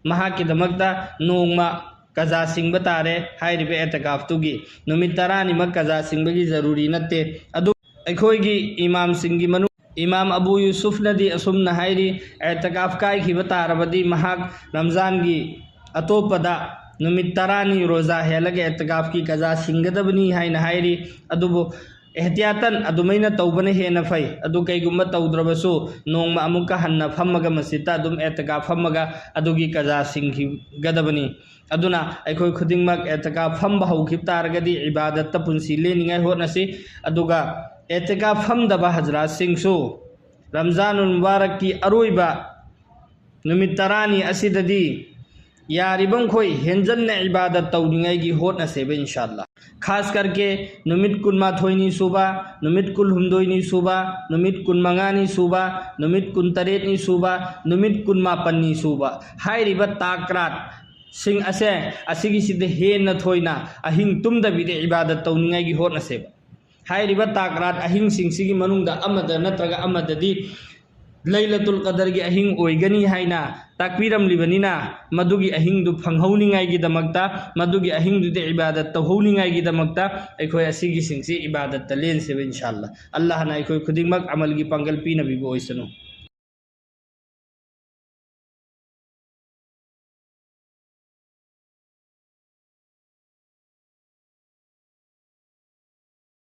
ꯃꯍꯥꯛꯀꯤꯗꯃꯛꯇ ꯅꯣꯡꯃ ꯀꯖꯥ ꯁꯤꯡꯕ ꯇꯥꯔꯦ꯫ ꯍꯥꯏꯔꯤꯕ ꯑꯦꯇꯀꯥꯐꯇꯨꯒꯤ ꯅꯨꯃꯤꯠ ꯇꯔꯥꯅꯤꯃꯛ ꯀꯖꯥ ꯁꯤꯡꯕꯒꯤ ꯖꯔꯨꯔꯤ ꯅꯠꯇꯦ꯫ ꯑꯗꯨ ꯑꯩꯈꯣꯏꯒꯤ ꯏꯃꯥꯝꯁꯤꯡꯒꯤ ꯃꯅꯨꯡ ꯏꯃꯥꯝ ꯑꯕꯨ ꯌꯨꯁꯨꯐꯅꯗꯤ ꯑꯁꯨꯝꯅ ꯍꯥꯏꯔꯤ, ꯑꯦꯇꯀꯥꯐ ꯀꯥꯏꯈꯤꯕ ꯇꯥꯔꯕꯗꯤ ꯃꯍꯥꯛ ꯔꯝꯖꯥꯟꯒꯤ ꯑꯇꯣꯞꯄꯗ ꯅꯨꯃꯤꯠ ꯇꯔꯥꯅꯤ ꯔꯣꯖꯥ ꯍꯦꯜꯂꯒ ꯑꯦꯇꯀꯥꯐꯀꯤ ꯀꯖꯥ ꯁꯤꯡꯒꯗꯕꯅꯤ ꯍꯥꯏꯅ ꯍꯥꯏꯔꯤ꯫ ꯑꯗꯨꯕꯨ ꯑꯦꯍꯇꯤꯌꯥꯇꯟ ꯑꯗꯨꯃꯥꯏꯅ ꯇꯧꯕꯅ ꯍꯦꯟꯅ ꯐꯩ꯫ ꯑꯗꯨ ꯀꯩꯒꯨꯝꯕ ꯇꯧꯗ꯭ꯔꯕꯁꯨ ꯅꯣꯡꯃ ꯑꯃꯨꯛꯀ ꯍꯟꯅ ꯐꯝꯃꯒ ꯃꯁꯖꯤꯠꯇ ꯑꯗꯨꯝ ꯑꯦꯇꯀꯥꯐ ꯐꯝꯃꯒ ꯑꯗꯨꯒꯤ ꯀꯖꯥ ꯁꯤꯡꯈꯤꯒꯗꯕꯅꯤ꯫ ꯑꯗꯨꯅ ꯑꯩꯈꯣꯏ ꯈꯨꯗꯤꯡꯃꯛ ꯑꯦꯇꯀꯥꯐ ꯐꯝꯕ ꯍꯧꯈꯤꯕ ꯇꯥꯔꯒꯗꯤ ꯏꯕꯥꯗꯠꯇ ꯄꯨꯟꯁꯤ ꯂꯦꯟꯅꯤꯡꯉꯥꯏ ꯍꯣꯠꯅꯁꯤ꯫ ꯑꯗꯨꯒ ꯑꯦꯇꯀꯥꯐ ꯐꯝꯗꯕ ꯍꯖꯔꯥꯠꯁꯤꯡꯁꯨ ꯔꯝꯖꯥꯅꯨꯜ ꯃꯨꯕꯥꯔꯛꯀꯤ ꯑꯔꯣꯏꯕ ꯅꯨꯃꯤꯠ ꯇꯔꯥꯅꯤ ꯑꯁꯤꯗꯗꯤ ꯌꯥꯔꯤꯕꯃꯈꯣꯏ ꯍꯦꯟꯖꯟꯅ ꯏꯕꯥꯗꯠ ꯇꯧꯅꯤꯡꯉꯥꯏꯒꯤ ꯍꯣꯠꯅꯁꯦꯕ, ꯏꯟꯁꯥ ꯑꯜꯂꯥ꯫ ꯈꯥꯁ ꯀꯔꯀꯦ ꯅꯨꯃꯤꯠ ꯀꯨꯟꯃꯥꯊꯣꯏꯅꯤ ꯁꯨꯕ, ꯅꯨꯃꯤꯠ ꯀꯨꯟꯍꯨꯝꯗꯣꯏꯅꯤ ꯁꯨꯕ, ꯅꯨꯃꯤꯠ ꯀꯨꯟꯃꯉꯥꯅꯤ ꯁꯨꯕ, ꯅꯨꯃꯤꯠ ꯀꯨꯟꯇꯔꯦꯠꯅꯤ ꯁꯨꯕ, ꯅꯨꯃꯤꯠ ꯀꯨꯟꯃꯥꯄꯟꯅꯤ ꯁꯨꯕ ꯍꯥꯏꯔꯤꯕ ꯇꯥꯛ ꯔꯥꯠꯁꯤꯡ ꯑꯁꯦ, ꯑꯁꯤꯒꯤꯁꯤꯗ ꯍꯦꯟꯅ ꯊꯣꯏꯅ ꯑꯍꯤꯡ ꯇꯨꯝꯗꯕꯤꯗ ꯏꯕꯥꯗꯠ ꯇꯧꯅꯤꯡꯉꯥꯏꯒꯤ ꯍꯣꯠꯅꯁꯦꯕ꯫ ꯍꯥꯏꯔꯤꯕ ꯇꯥꯛ ꯔꯥꯠ ꯑꯍꯤꯡꯁꯤꯡꯁꯤꯒꯤ ꯃꯅꯨꯡꯗ ꯑꯃꯗ ꯅꯠꯇ꯭ꯔꯒ ꯑꯃꯗꯗꯤ ꯂꯩꯂꯇꯨꯜ ꯀꯗꯔꯒꯤ ꯑꯍꯤꯡ ꯑꯣꯏꯒꯅꯤ ꯍꯥꯏꯅ ꯇꯥꯛꯄꯤꯔꯝꯂꯤꯕꯅꯤꯅ, ꯃꯗꯨꯒꯤ ꯑꯍꯤꯡꯗꯨ ꯐꯪꯍꯧꯅꯤꯡꯉꯥꯏꯒꯤꯗꯃꯛꯇ, ꯃꯗꯨꯒꯤ ꯑꯍꯤꯡꯗꯨꯗ ꯏꯕꯥꯗꯠ ꯇꯧꯍꯧꯅꯤꯡꯉꯥꯏꯒꯤꯗꯃꯛꯇ ꯑꯩꯈꯣꯏ ꯑꯁꯤꯒꯤꯁꯤꯡꯁꯤ ꯏꯕꯥꯗꯠꯇ ꯂꯦꯟꯁꯦꯕ, ꯏꯟꯁꯥ ꯑꯜꯂꯥ꯫ ꯑꯜꯂꯥꯍꯅ ꯑꯩꯈꯣꯏ ꯈꯨꯗꯤꯡꯃꯛ ꯑꯃꯜꯒꯤ ꯄꯥꯡꯒꯜ ꯄꯤꯅꯕꯤꯕ ꯑꯣꯏꯁꯅꯨ꯫